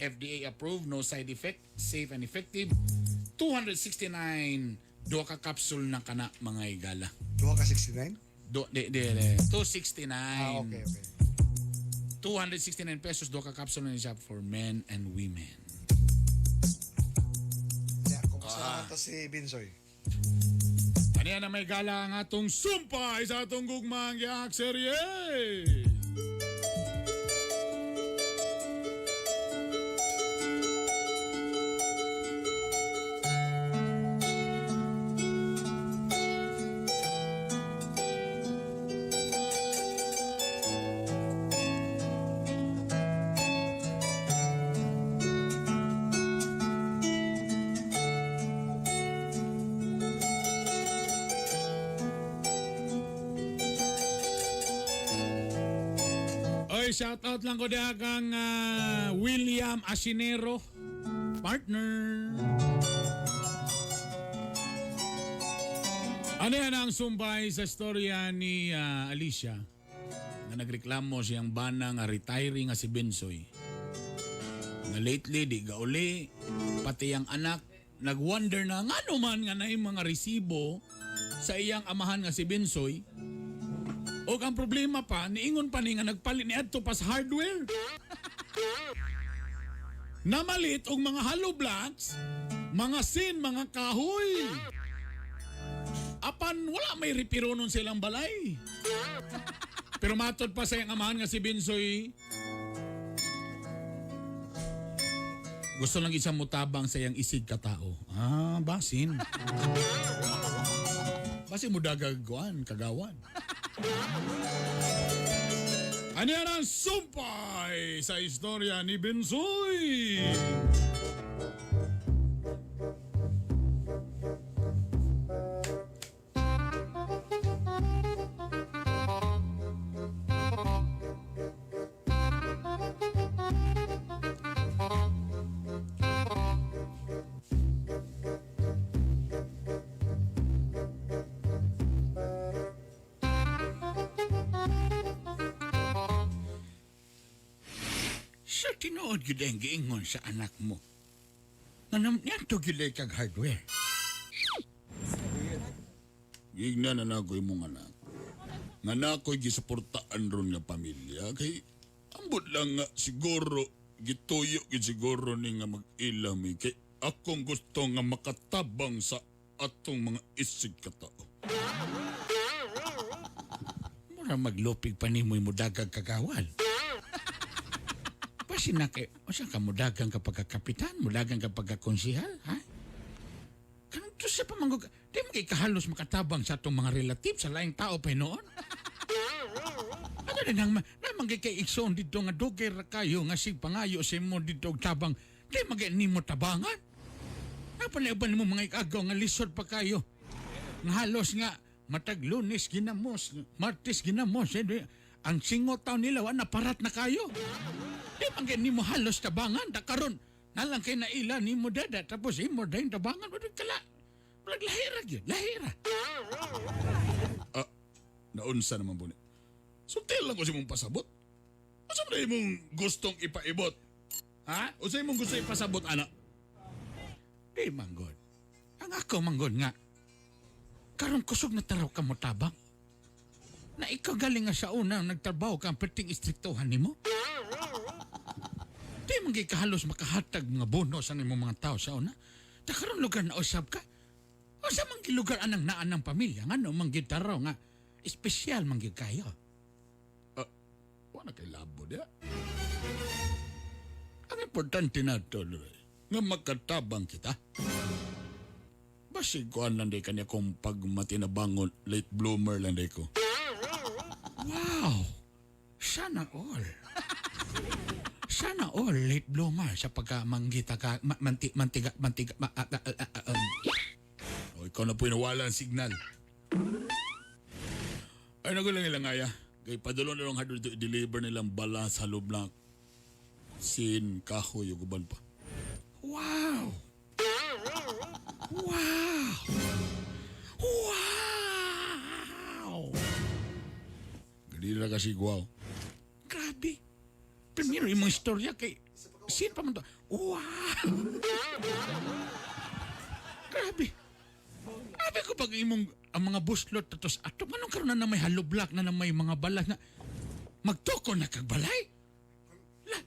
FDA approved, no side effect, safe and effective. 269 duha ka capsule na kana mga igala. Duha ka 69? Do, di, di, di. 269. Ah, okay, okay. 269 pesos duha ka capsule na siya for men and women. Yeah, kumusta naman to si Binsoy? Kaniya na may gala ang atong sumpay sa atong gugmang giyahak serye. Oy, shout out lang ko diha kang William Asinero, partner. Ano yan ang sumbay sa storya ni Alicia na nagreklamo siyang bana nga retiree nga si Bensoy. Nga lately di gauli, pati ang anak nagwonder na ngano man nga naay mga resibo sa iyang amahan nga si Bensoy. O ang problema pa, niingon pa ni nga nagpalit ni adto pa sa hardware. Namalit og mga hollow blocks, mga sin, mga kahoy. Apan wala may repiro nun silang balay. Pero matod pa sa iyang amahan nga si Binsoy, gusto lang isang mutabang sa iyang isig katao. Ah, basin. Basin mo dagagwan, kagawan. Ano yan ang sumpay sa istorya ni Bensoy? tinuod gyud ang giingon sa anak mo. Nga niadto gyud ay kag hardware. Gigna na nako imong anak. Nga nako'y gisuportaan ron nga pamilya kay ambot lang nga siguro gituyo gid siguro ni nga mag-ila mi kay akong gusto nga makatabang sa atong mga isig katao. Mura maglupig pa nimo mudagag kagawal. Basin na kay, usa ka mudagang kapag kapitan, mudagang kapag konsihal, ha? Kanang to sa pamanggog, di mo kay kahalos makatabang sa atong mga relative sa laing tao pa noon. Ano din ang namang kay igsoon dito nga dugay ra kayo nga sig pangayo sa imo dito og tabang, di magay nimo tabangan. Napalaiban nimo mga ikagaw nga lisod pa kayo. Nga halos nga matag Lunes ginamos, Martes ginamos, eh, ang singot taon nila wa parat na kayo. Di man kay nimo halos tabangan ta karon nalang kay naila nimo dada tapos imo dayon tabangan wa kala. Bulag lahira gyud, lahira. Ah, naunsa naman buni. Sulti lang ko sa imong pasabot. Unsa man imong gustong ipaibot? Ha? Unsa imong gusto ipasabot ana? Di manggod. Ang ako manggod nga. Karon kusog na taraw ka mo tabang. Na ikaw galing nga sa una nagtrabaho ka ang perting istriktuhan nimo. Di man kay kahalos makahatag mga bonus ang imong mga tao sa una. Ta karon lugar na usab ka. Usa man gyud lugar anang naan ng pamilya ngano man gyud taraw nga espesyal man gyud kayo. Wa na kay labo diha. Ang importante na to, Leroy, nga makatabang kita. Basig kuan lang di kanya kung pag matinabangon, late bloomer lang di ko. Wow! Sana all. Sana all late bloomer sa pagka manggita ka ma, manti mantiga mantiga ma, ah, ah, ah, ah, um. O, ikaw na po nawala ang signal. Ay, nago lang ilang aya. Kay padulong na lang hardware to i-deliver nilang bala sa loob na sin, kahoy, ug uban pa. Wow! Wow! Wow! Ganila kasi guwaw. Grabe. Primero yung mga istorya kay sin pa man to. Wow! Grabe. Grabe ko pag imong ang mga buslot tapos ato manong karon na may haloblak na, na may mga balas na magtoko na kag balay. La,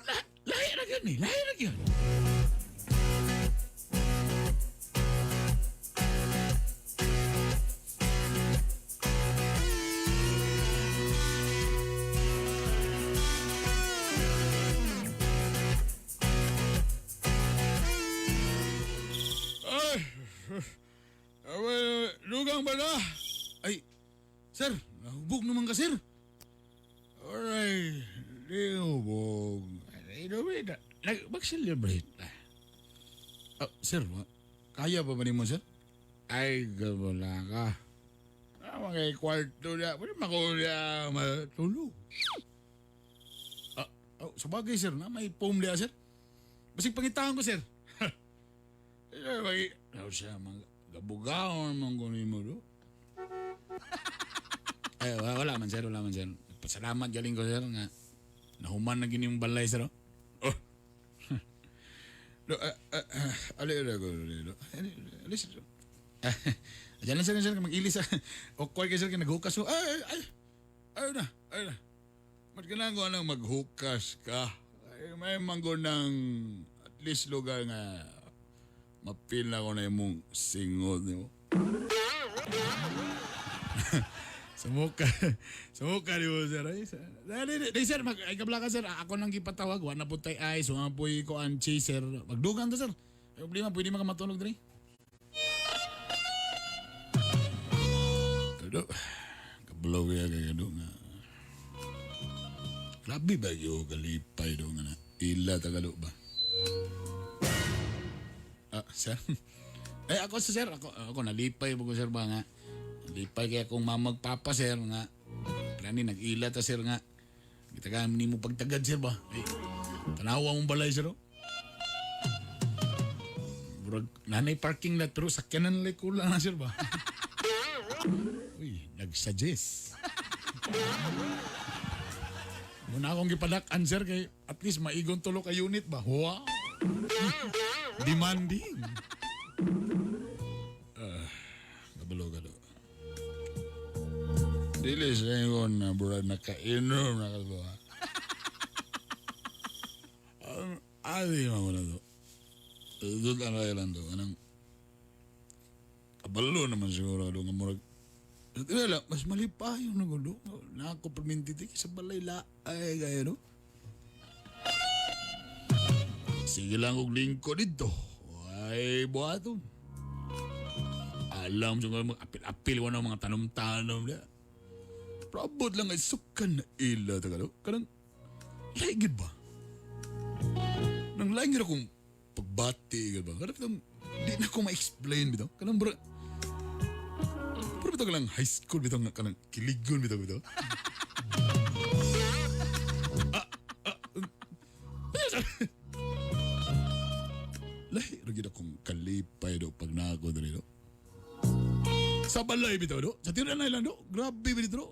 la, lahi ra gyud ni, lahi ra gyud. Ay! Ay, lugang ba na? Ay, sir, nahubog naman ka, sir. Alright, di hubog. Ay, mag-celebrate na. Ah, sir, kaya pa ba nimo, sir? Ay, wala ka. Ah, mga kwarto na. Pwede makulya matulog. Ah, oh, sa bagay, sir, na may foam diya, sir. Basig pangitaan ko, sir. Eh, may, ano siya, mga gabugaon man ko nimo do. Ay, wala man, sir, wala man, sir. Pasalamat galing ko, sir, nga nahuman na gini yung balay, sir. Oh. Oh. Do, ali, ali, ali, ali, ali, ali, sir. Diyan lang, sir, sir, mag-ilis. Awkward kayo, sir, kaya naghukas. Oh. Ay, ay, ay, ay na, ay na. Ba't kailangan ko nang maghukas ka? Ay, may manggo ng at least lugar nga mapil na ko na imong singot nimo. Sumuka. Sumuka ni mo, sir. Ay, sir. Dali, dali, sir, mag, ay, kabla ka, sir. Ako nang gipatawag. Wala na po tayo ice. Wala po ko ang cheese, sir. Magdugang to, sir. Ay, problema, pwede makamatulog diri. Kado, kablaw kaya kaya do nga. Grabe ba yung kalipay do nga na? Ila tagalo ba? Ah, sir. Eh, ako sir, ako nalipay po ko, sir ba nga. Nalipay kaya akong mamagpapa, sir, nga. Plani, nag-ila ta, sir, nga. Kita ka ni mo pagtagad, sir, ba? Ay, tanawa mong balay, sir, oh. Murag, nanay parking lot, pero sakyanan lang kulang na, sir, ba? Uy, nag-suggest. Muna akong gipadak-an, sir, kay at least maigon tulo ka unit ba? Wow! Demanding. Ah, kabalo ka do. Dili sa ingon na murag nakainom na ka ha. Ali man ko na to. Doon ang lang do. Anong kabalo naman siguro do nga murag. Wala, mas malipayon na gulo. Nakakomperminti sa balay la ay gaya no. Sige lang og lingkod dito. Ay, buhaton. Alam siguro mga apil-apil ko ng mga tanom-tanom na. Pero abot lang ay sukan na ila tagalo. Kanang laigid ba? Nang lain akong pagbati gid ba? Kanang bitong di na ko ma-explain bitaw. Kanang bro. Pero bitaw lang high school bitaw nga kanang kiligon bitaw bitaw. Ah, ah, Lahi ra gyud akong kalipay do pag naako diri do. Sa balay bitaw do, sa Tiran Island do, grabe bitaw do.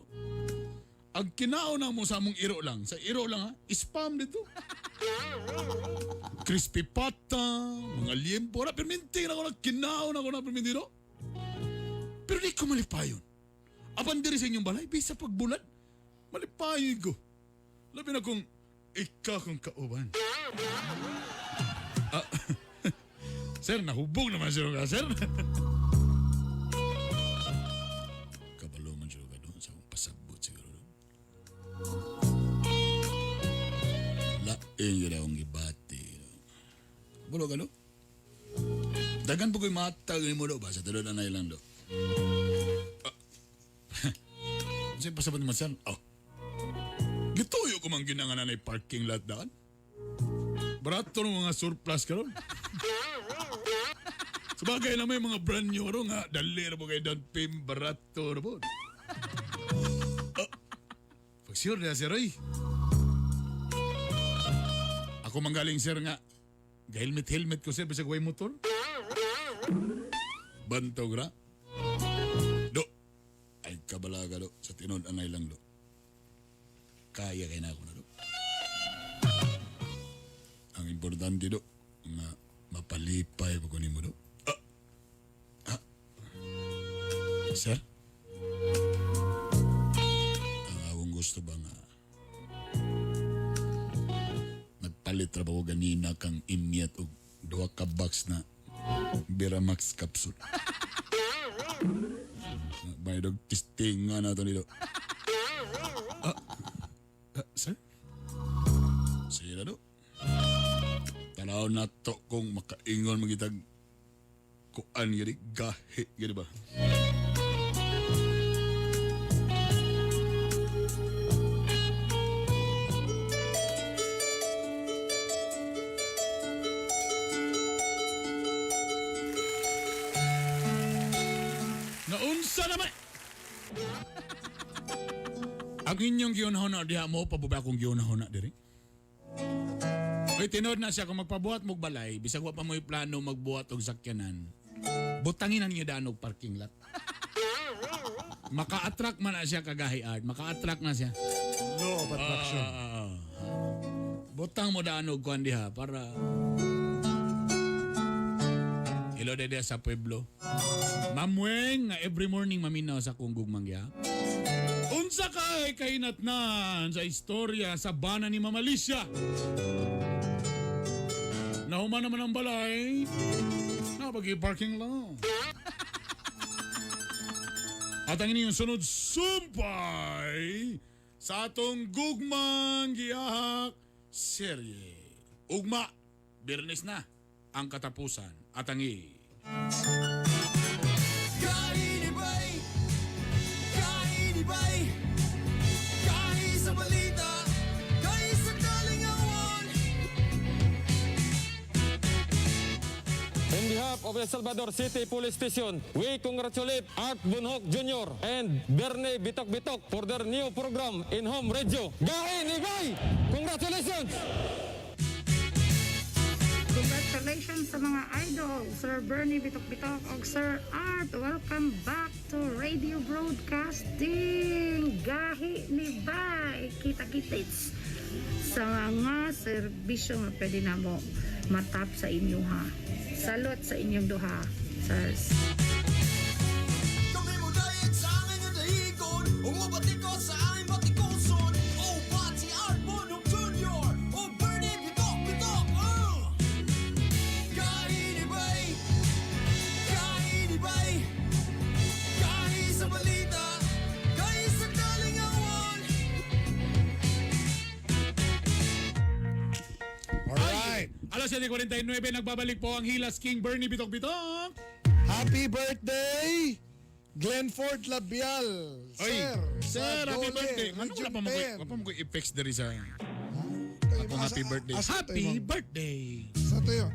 Ang kinaon na mo sa among iro lang, sa iro lang ha, spam dito. Crispy pata, mga liempo, na perminti na ako na kinaon ako na perminti do. Pero di ko malipayon. Apan diri sa inyong balay, bisa pagbulad, malipayon ko. Labi na kung ikaw kong kauban. Ah, sir, nahubog naman siya ka, sir. Kabalo man siya ka doon sa akong pasabot siguro. Lain yun akong gibati. Kabalo ka, no? Dagan po ko'y matag ni mo do ba sa tulad na ilang do. Ah. Sa'yo pasabot naman sir. Oh. Gituyo ko man ginanganan ay parking lot daan. Barato ng mga surplus karon. Sabagay na may mga brand new ro nga dali ra mo kay Don Pim barato ra po. Ah, pag sure na sir oy. Ako manggaling sir nga helmet helmet ko sir bisag way motor. Bantog ra. Do. Ay kabalaga do sa tinud anay lang do. Kaya kay na ako na do. Ang importante do nga mapalipay po ko nimo do. Ah. Ah. Sir? Ang akong gusto ba nga nagpalit ra ba ko ganina kang imyat og duha ka box na Biramax capsule. May dog testing nga na to nito. Ah, ah, sir? Sige na do. Tanaw na to kung makaingon magitag kuan gini, gahi gini ba? Naunsa naman! Ang inyong gihunahuna diha mo, pabuba akong gihunahuna diri. Oy, tinod na siya kung magpabuhat mog balay, bisag wa pa mo'y plano magbuhat og sakyanan. Butangin na ninyo daan og parking lot. Maka-attract man na siya kagahi art, maka-attract na siya. Law of attraction. Ah, butang mo daan og kuan diha para Hello dede sa pueblo. Mamueng nga every morning maminaw sa kong gugmang giha. Unsa kay kahinatnan sa istorya sa bana ni Mama Alicia? Nahuman naman ang balay. Napagi parking lot. At ang inyong sunod sumpay sa atong gugmang giyahak serye. Ugma, Biyernes na ang katapusan at ang i. Kainibay! Kainibay! Kahi sa balita! Kahi sa kalingawan! In behalf of El Salvador City Police Station, we congratulate Art Bunhok Jr. and Bernie Bitok Bitok for their new program in home radio. Gahi ni Gay! Congratulations! Congratulations sa mga idol, Sir Bernie Bitok-Bitok og Sir Art. Welcome back to radio broadcasting. Gahi ni Bay. Kita-kitits sa mga serbisyo nga pwede na mo matap sa inyo ha. Salot sa inyong duha. Sirs. Kami mo dayeg sa angay nga dahigon, ug mobatikos sa aming batikuson. Oh, Bati Art Bonhok Jr. Oh, Bernie Bitok Bitok. Gahi ni Bay, gahi ni Bay, gahi sa balita, gahi sa kalingawan. Alright. Alas 7:49, nagbabalik po ang Hilas King Bernie Bitok Bitok. Happy birthday, Glenford Labial. Oy, Sir, sir, sa happy Dole, birthday. Ano Region wala pa mo 10. wala pa mo effects diri sa akong happy birthday. asa tayo, Happy ma'am? birthday. Sa tayo?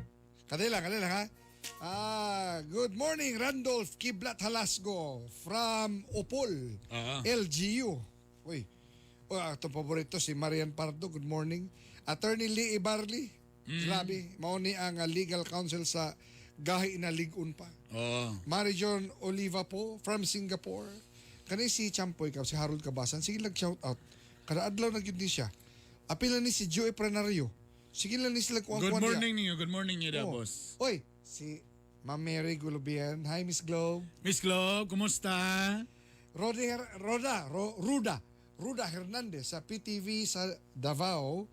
Kadila, kadila ha. Good morning, Randolph Kiblat Halasgo from Opol, LGU. Uy, oh, atong paborito si Marian Pardo, good morning. Attorney Lee Ibarli, grabe, mao ni ang legal counsel sa Gahi na Ligun pa. Oh. Marijon Oliva po from Singapore. Kani si Champoy ka, si Harold Cabasan, sige lang shout out. Kada adlaw na gyud ni siya. Apila ni si Joey Pranario. Sige lang ni sila kuwang Good morning ninyo. Good morning niyo, Oh. boss. Oy, si Ma'am Mary Gulubian. Hi, Miss Globe. Miss Globe, kumusta? Roda, Ruda. Ruda Hernandez sa PTV sa Davao.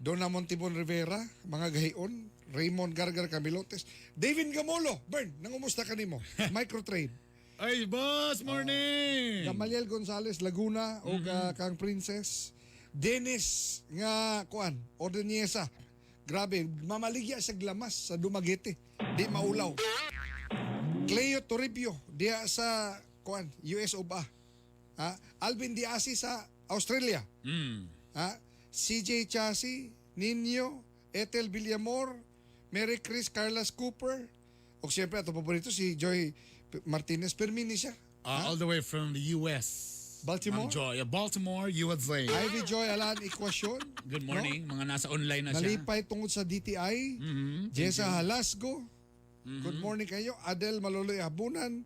Donna Montibon Rivera, mga gahion. Raymond Gargar Camilotes. David Gamolo. Bern, nangumusta ka nimo? Microtrade. Ay, boss, morning! Gamaliel Gonzales, Laguna, o kang Princess. Dennis nga kuan, Ordeniesa. Grabe, mamaligya sa glamas sa Dumaguete. Di maulaw. Cleo Toribio diya sa kuan, US of A. Ha? Alvin Diasi sa Australia. Ha? CJ Chasi, Nino, Ethel Villamor, Mary Chris Carlos Cooper. O siyempre, ato paborito si Joy Martinez Permini siya. All the way from the US. Baltimore? Ma'am Joy. Yeah, Baltimore, USA. Ivy Joy Alan Equation. Good morning. Mga nasa online na siya. Nalipay tungod sa DTI. Jessa Halasgo. Good morning kayo. Adel Maloloy Habunan.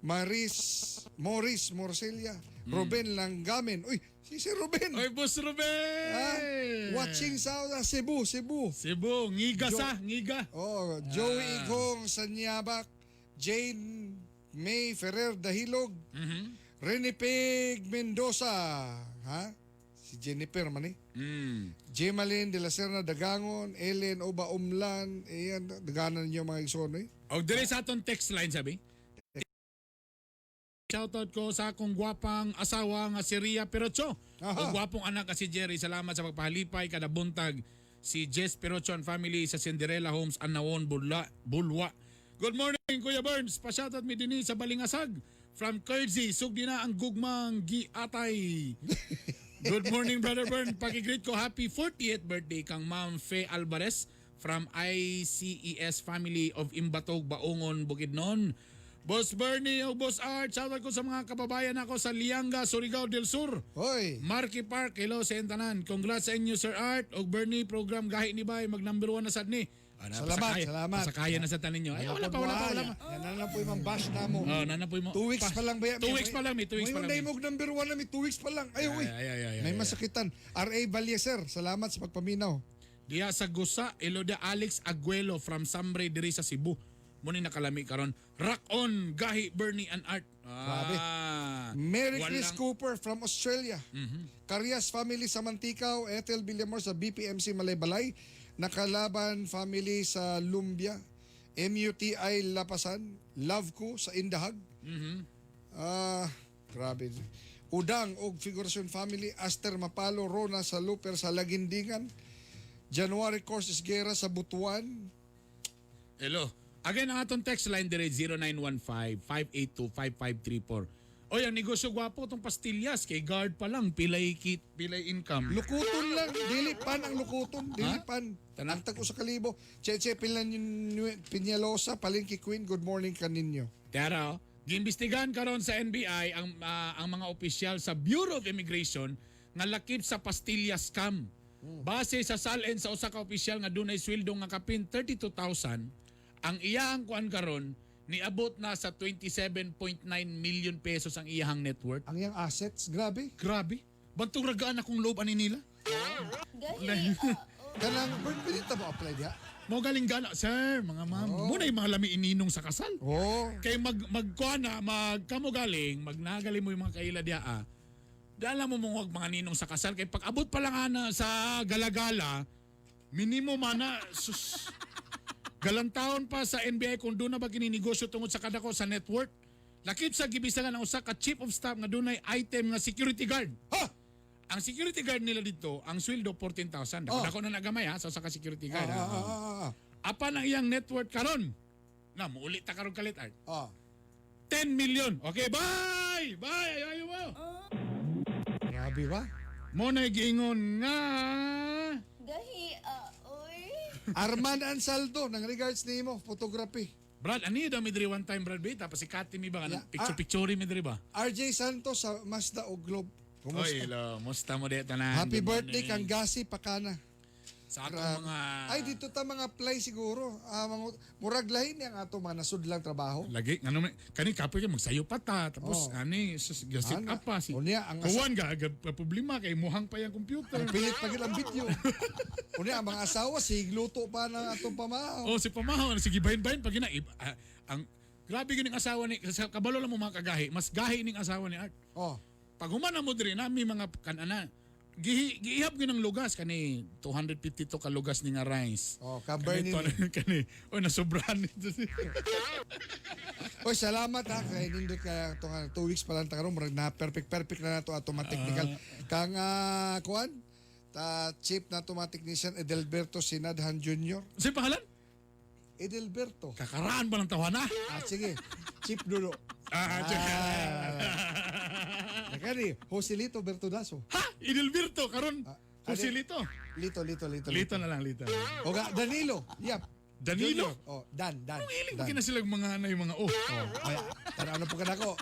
Maris Maurice Morcelia. Ruben Langgamen. Uy, si Sir Ruben. Uy, Boss Ruben! Ah, watching sa Cebu, Cebu. Cebu, ngiga sa, ngiga. Oh, Joey Igong sa Niabak, Jane May Ferrer Dahilog, Rene Pig Mendoza, ha? Si Jennifer man eh. Gemaline de la Serna Dagangon, Ellen Oba Umlan, ayan, daganan niyo mga igsoon eh. Og dire sa atong text line sabi. Shoutout ko sa akong gwapang asawa nga si Ria Perocho. O gwapong anak nga si Jerry. Salamat sa pagpahalipay kada buntag si Jess Perocho and family sa Cinderella Homes Anawon Bulwa. Bulwa. Good morning Kuya Burns. Pa-shoutout mi dinhi sa Balingasag. From Kersey, sugdi na ang gugmang giatay. Good morning, Brother Bern. Paki-greet ko happy 40th birthday kang Ma'am Fe Alvarez from ICES family of Imbatog, Baungon, Bukidnon. Boss Bernie o Boss Art, shoutout ko sa mga kababayan ako sa Lianga, Surigao del Sur. Hoy. Marky Park, hello sa tanan. Congrats sa inyo, Sir Art. Og Bernie, program Gahi ni Bay, mag number 1 na sad ni. Ah, na, Salamat, pasakaya, salamat. Pasakaya na sa tanin nyo. Ay, wala pa, wala pa, wala pa. Yan na lang po yung bash na mo. Oh, na po yung 2 weeks pa lang ba yan? 2 weeks pa lang, may 2 weeks pa lang. May mog number 1 na, may 2 weeks pa lang. Ay, uy. Ay, ay, ay, ay, May ay, masakitan. R.A. Valle, sir. Salamat sa pagpaminaw. Diya sa Gusa, Eloda Alex Aguelo from Sambre diri sa Cebu. Muni nakalami karon. Rock on Gahi Bernie and Art. Grabe. Ah, Mary Chris walang- Cooper from Australia. Carias family sa Manticao, Ethel Villamor sa BPMC Malaybalay, Nakalaban family sa Lumbia, MUTI Lapasan, Love Ko sa Indahag. Ah, grabe. Udang og Figuracion Family, Aster Mapalo, Rona sa Luper sa Lagindingan, January Courses Guerra sa Butuan. Hello. Again, ang atong text line dire 0915-582-5534. Oy, ang negosyo gwapo tong pastillas kay guard pa lang pilay kit, pilay income. Lukuton lang, dili pan ang lukuton, dili pan. Ang tag usa ka libo. Cheche Piñalosa, Palengke Queen, good morning kaninyo. Tara, oh. Giimbestigahan karon sa NBI ang mga opisyal sa Bureau of Immigration nga lakip sa pastillas scam. Base sa SALN sa usa ka opisyal nga dunay sweldo nga kapin 32,000, ang iyahang kuan karon niabot na sa 27.9 million pesos ang iyahang net worth. Ang iyang assets, grabe. Grabe. Bantong ragaan akong loob ani nila. Kanang, pwede ta mo apply diha? Mo galing gana, sir, mga ma'am. Oh. Muna yung mga lami ininong sa kasal. Oh. Kay mag magkuan na, magkamo galing, magnagaling mo yung mga kaila diha ah. Dala mo mong mga ninong sa kasal kay pag abot pa lang ana sa galagala, minimum ana sus. Galantaon pa sa NBI kung doon na ba kininegosyo tungod sa kadako sa network. Lakip sa gibisangan ang usa ka chief of staff nga dunay item nga security guard. Ha! Ang security guard nila dito, ang sweldo 14,000. Dako Oh. dako na nagamay ha sa usa ka security guard. Ah, ha. ah, ah, ah. Apan ang iyang network karon. Na muuli ta karon kalit art. Ah. 10 million. Okay, bye. Bye. Ayo ayo mo. Grabe ba? Mo na giingon nga Gahi, ah, oy. Arman Ansaldo, nang regards nimo, photography. Brad, ani daw mi diri one time Brad ba? Tapos si Kati mi ba Yeah. kanang picture picture mi diri ba? RJ Santos sa Mazda o Globe. Kumusta? Oy, lo, musta mo dito tanan. Happy Good birthday morning. kang Gasi Pakana. Sa atong Grabe. mga Ay dito ta mga play siguro. Ah, mga, murag lahi niya ang ato mga nasudlang trabaho. Lagi ngano man kani kapoy kay magsayo pa ta tapos Oh. ani sus gasit Ana. up pa si. Unya, ang asa- Kuwan ga, ga problema kay muhang pa yang computer. Ang pilit pa gid ang video. Unya ang mga asawa sigluto pa ng atong pamahaw. Oh, si pamahaw sige bahin-bahin pag gina ang grabe gyud ning asawa ni sa kabalo lang mo mga kagahi, mas gahi ning asawa ni Art. Oh. Pag human na mo diri nami mga kanana gihi giihap gyud ang lugas kani 252 ka lugas ni nga rice. Oh, ka Bernie. Kani, kani oh nasobrahan nito. Oy, salamat ha kay nindot kay ato nga 2 weeks pa lang ta karon murag na perfect perfect na nato ato mga technical. Kang kuan ta chief na ato mga technician Edelberto Sinadhan Jr. Sa pangalan? Edelberto. Kakaraan ba ng tawana? Ah, sige. Chief Dulo. Ah, Nakani, Joselito Bertudazo. Ha? Edelberto karon Joselito. Lito, Lito, Lito. Lito na lang, Lito. Oga, Danilo. Yep. Danilo? Junior. Oh, Dan, Dan. Anong hiling Dan. mo kina sila mga ano yung mga oh. Oh, ay, tanaw na po ka nako.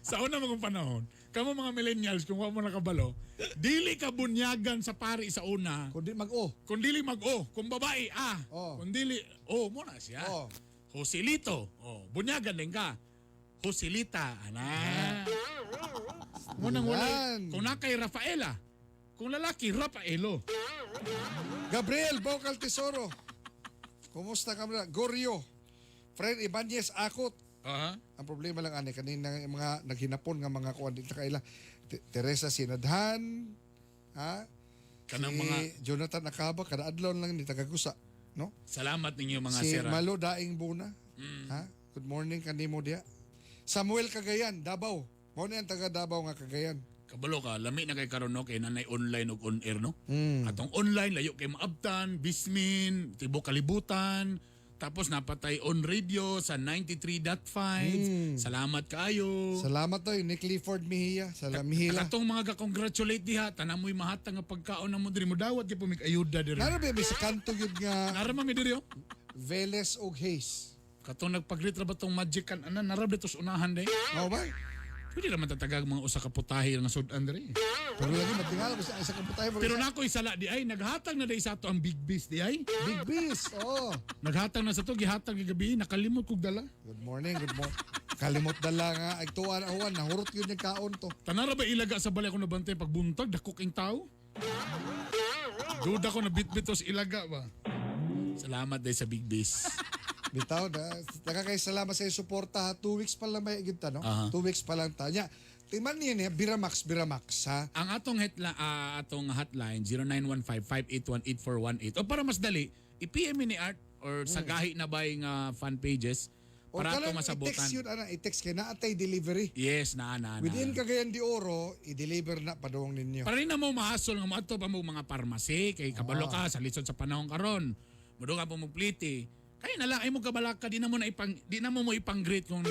Sa una mga panahon, kamo mga millennials kung wa mo nakabalo, dili ka bunyagan sa pari sa una. Kundi mag-o. Kung dili mag-o, kung babae ah. Oh. Kung dili oh mo na siya. Oh. Joselito, oh, bunyagan din ka. Joselita, ana. Mo nang wala. Yan. Kung na kay Rafaela, kung lalaki Rafaelo. Gabriel Vocal Tesoro. Kumusta ka muna? Goryo. Friend Ibanez Akot. Aha. Ang problema lang ani kanina yung mga naghinapon nga mga kuan dito kaila. Teresa Sinadhan, ha? Kanang si mga Jonathan Acaba kada adlaw lang ni tagagusa, no? Salamat ninyo mga si sira. Malo Daing Buna. Ha? Good morning kanimo diha. Samuel Cagayan, Davao. Mao ni ang taga Davao nga Cagayan. Kabalo ka, lami na kay karon no kay nanay online ug on air no. Mm. Atong online layo kay maabtan, bismin, tibok kalibutan. Tapos napatay on radio sa 93.5. Salamat kaayo. Salamat oy Nick Clifford Mejia. Salam Mejia. Katong mga ga-congratulate diha, tanan mo'y mahatag nga pagkaon na mo diri mo dawat gyud pumig ayuda diri. Nara ba sa kanto gyud nga Nara man mi diri oh. Veles og Hayes. Katong nagpaglit ra ba tong magic kan ana nara dito sa unahan day. Mao ba? Pwede ra man tatagag mga usa ka putahe nga sud-an diri. Pero lagi matingala ko sa isa ka putahe. Pero nakoy sala di ay naghatag na day sa ato ang Big Beast di ay. Big Beast. Oh. Naghatag na sa to gihatag gabi nakalimot kog dala. Good morning, good morning. Kalimot dala nga ay tuan awan nahurot yun yung kaon to. Tanara ba ilaga sa balay ko nabantay pagbuntag dako king tao? Duda ko na bitbitos ilaga ba. Salamat day sa Big Beast. Bitaw na. Taga kay salamat sa iyong suporta ha. 2 weeks pa lang may gid ta no. Aha. 2 weeks pa lang ta. Nya, timan niya niya Biramax, Biramax ha. Ang atong atong hotline 0915-581-8418 o para mas dali, i-PM ni Art or sa gahi na bay nga fan pages O para ato kanang masabutan. i-text yun ana, i-text kay naatay delivery. Yes, na na na. Within Cagayan de Oro, i-deliver na padung ninyo. Para rin na mo mahasol nga moadto pa mo mga parmasi kay kabalo ka sa lisod sa panahon karon. Mudo ka po magpliti. Kaya na lang ay mo kabalaka di na mo na ipang di na mo mo ipang-greet kung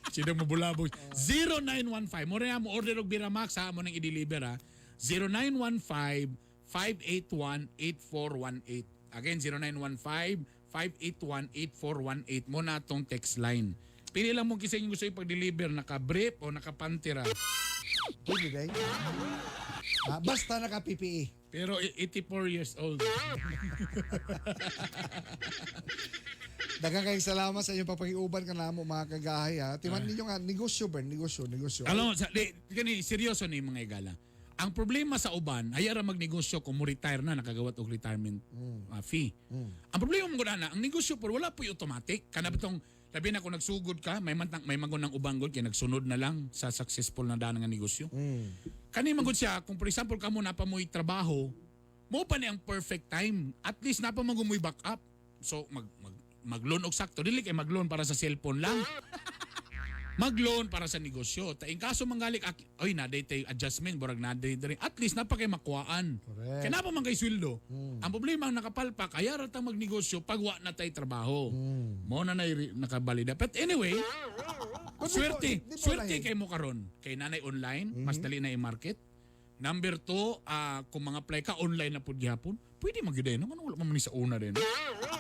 Sino mo bulabog. 0915 mo rin mo order og Biramax ha mo nang i-deliver ha. 0915 581 8418. Again 0915 581 8418 mo na tong text line. Pili lang mo kisay gusto ipag-deliver naka-brief o naka-pantira. Pwede day. Ah, basta naka PPE. Pero 84 years old. Daghang kayong salamat sa inyong papakiuban kanamo mga kagahay ha. Timan ninyo nga negosyo ba, negosyo, negosyo. Alam mo, di, kani, seryoso ni mga igala. Ang problema sa uban, ay ara magnegosyo kung mo retire na, nakagawat og retirement fee. Ang problema mo na, ang negosyo po, wala po automatic. Kana ba itong, labi na kung nagsugod ka, may mantang, may mangon ng ubang gud kay nagsunod na lang sa successful na daan nga negosyo. Kani man gud siya, kung for example kamo na pa mo'y trabaho, mo pa ni ang perfect time. At least napa man gud mo'y backup. So mag mag mag-loan og sakto, dili kay mag-loan para sa cellphone lang. Mag-loan para sa negosyo. Ta in kaso mangalik oy na day tay adjustment burag na day diri. At least napa kay makuhaan. Kay napa man kay sweldo. Ang problema ang nakapalpak ay ra ta magnegosyo pag wa na tay trabaho. Mo na nay nakabalida. But anyway, swerte, di po swerte lahi. kay mo karon. Kay nanay online, mas dali na i-market. Number 2, kung mga apply ka online na pud gihapon, pwede magyud no? Ano wala man ni sa una din.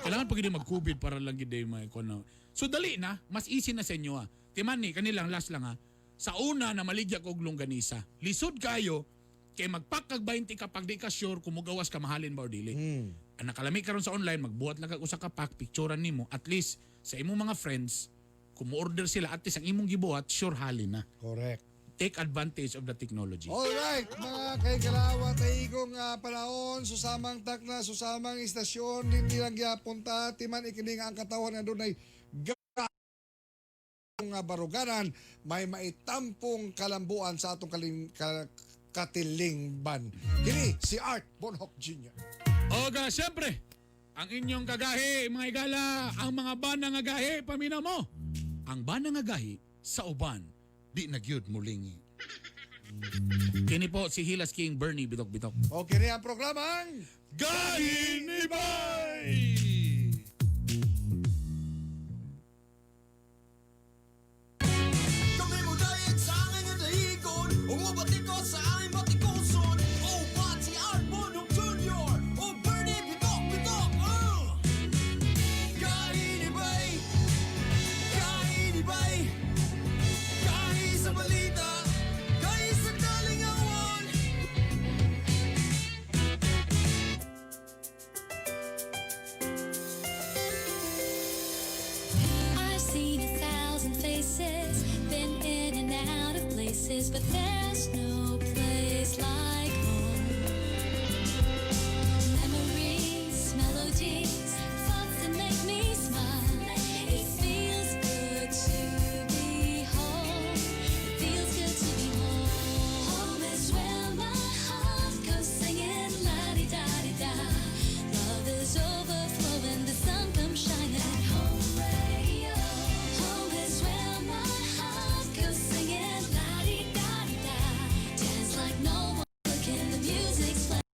Kailangan pag hindi mag-COVID para lang gid may kuno. So dali na, mas easy na sa inyo ah. Timan ni kanilang last lang ha. Sa una na maligya og longganisa. Lisod kayo kay magpack kag 20 ka pag di ka sure kung mugawas ka mahalin ba or dili. Ang nakalami karon sa online, magbuhat lang kag usa ka pack, picturean nimo at least sa imong mga friends kung mo-order sila at least ang imong gibuhat sure halin na. Correct. Take advantage of the technology. Alright, mga kaikalawat taigong panahon, susamang takna, susamang istasyon, hindi lang gyapon ta, timan ikining ang katawan nga dunay nga baruganan, may maitampong kalambuan sa atong katilingban. Kini si Art Bonhoc Jr. Oga, siyempre, ang inyong kagahi, mga igala, ang mga bana nga gahi, pamina mo. Ang bana nga gahi, sa uban, di na gyud mulingi. Kini po si Hilas King Bernie Bitok Bitok. Okay ni ang programang Gahi ni Bay! Kami mo dayeg sa angin nga dahigon, umubati ko sa aming batikuson. Oh, Pati Art Bonhoc Jr. Oh, Bernie Bitok Bitok. Gahi ni Bay, gahi ni Bay, gahi sa balita, gahi sa kalingawan. I've seen 1,000 faces, been in and out of places, but there's no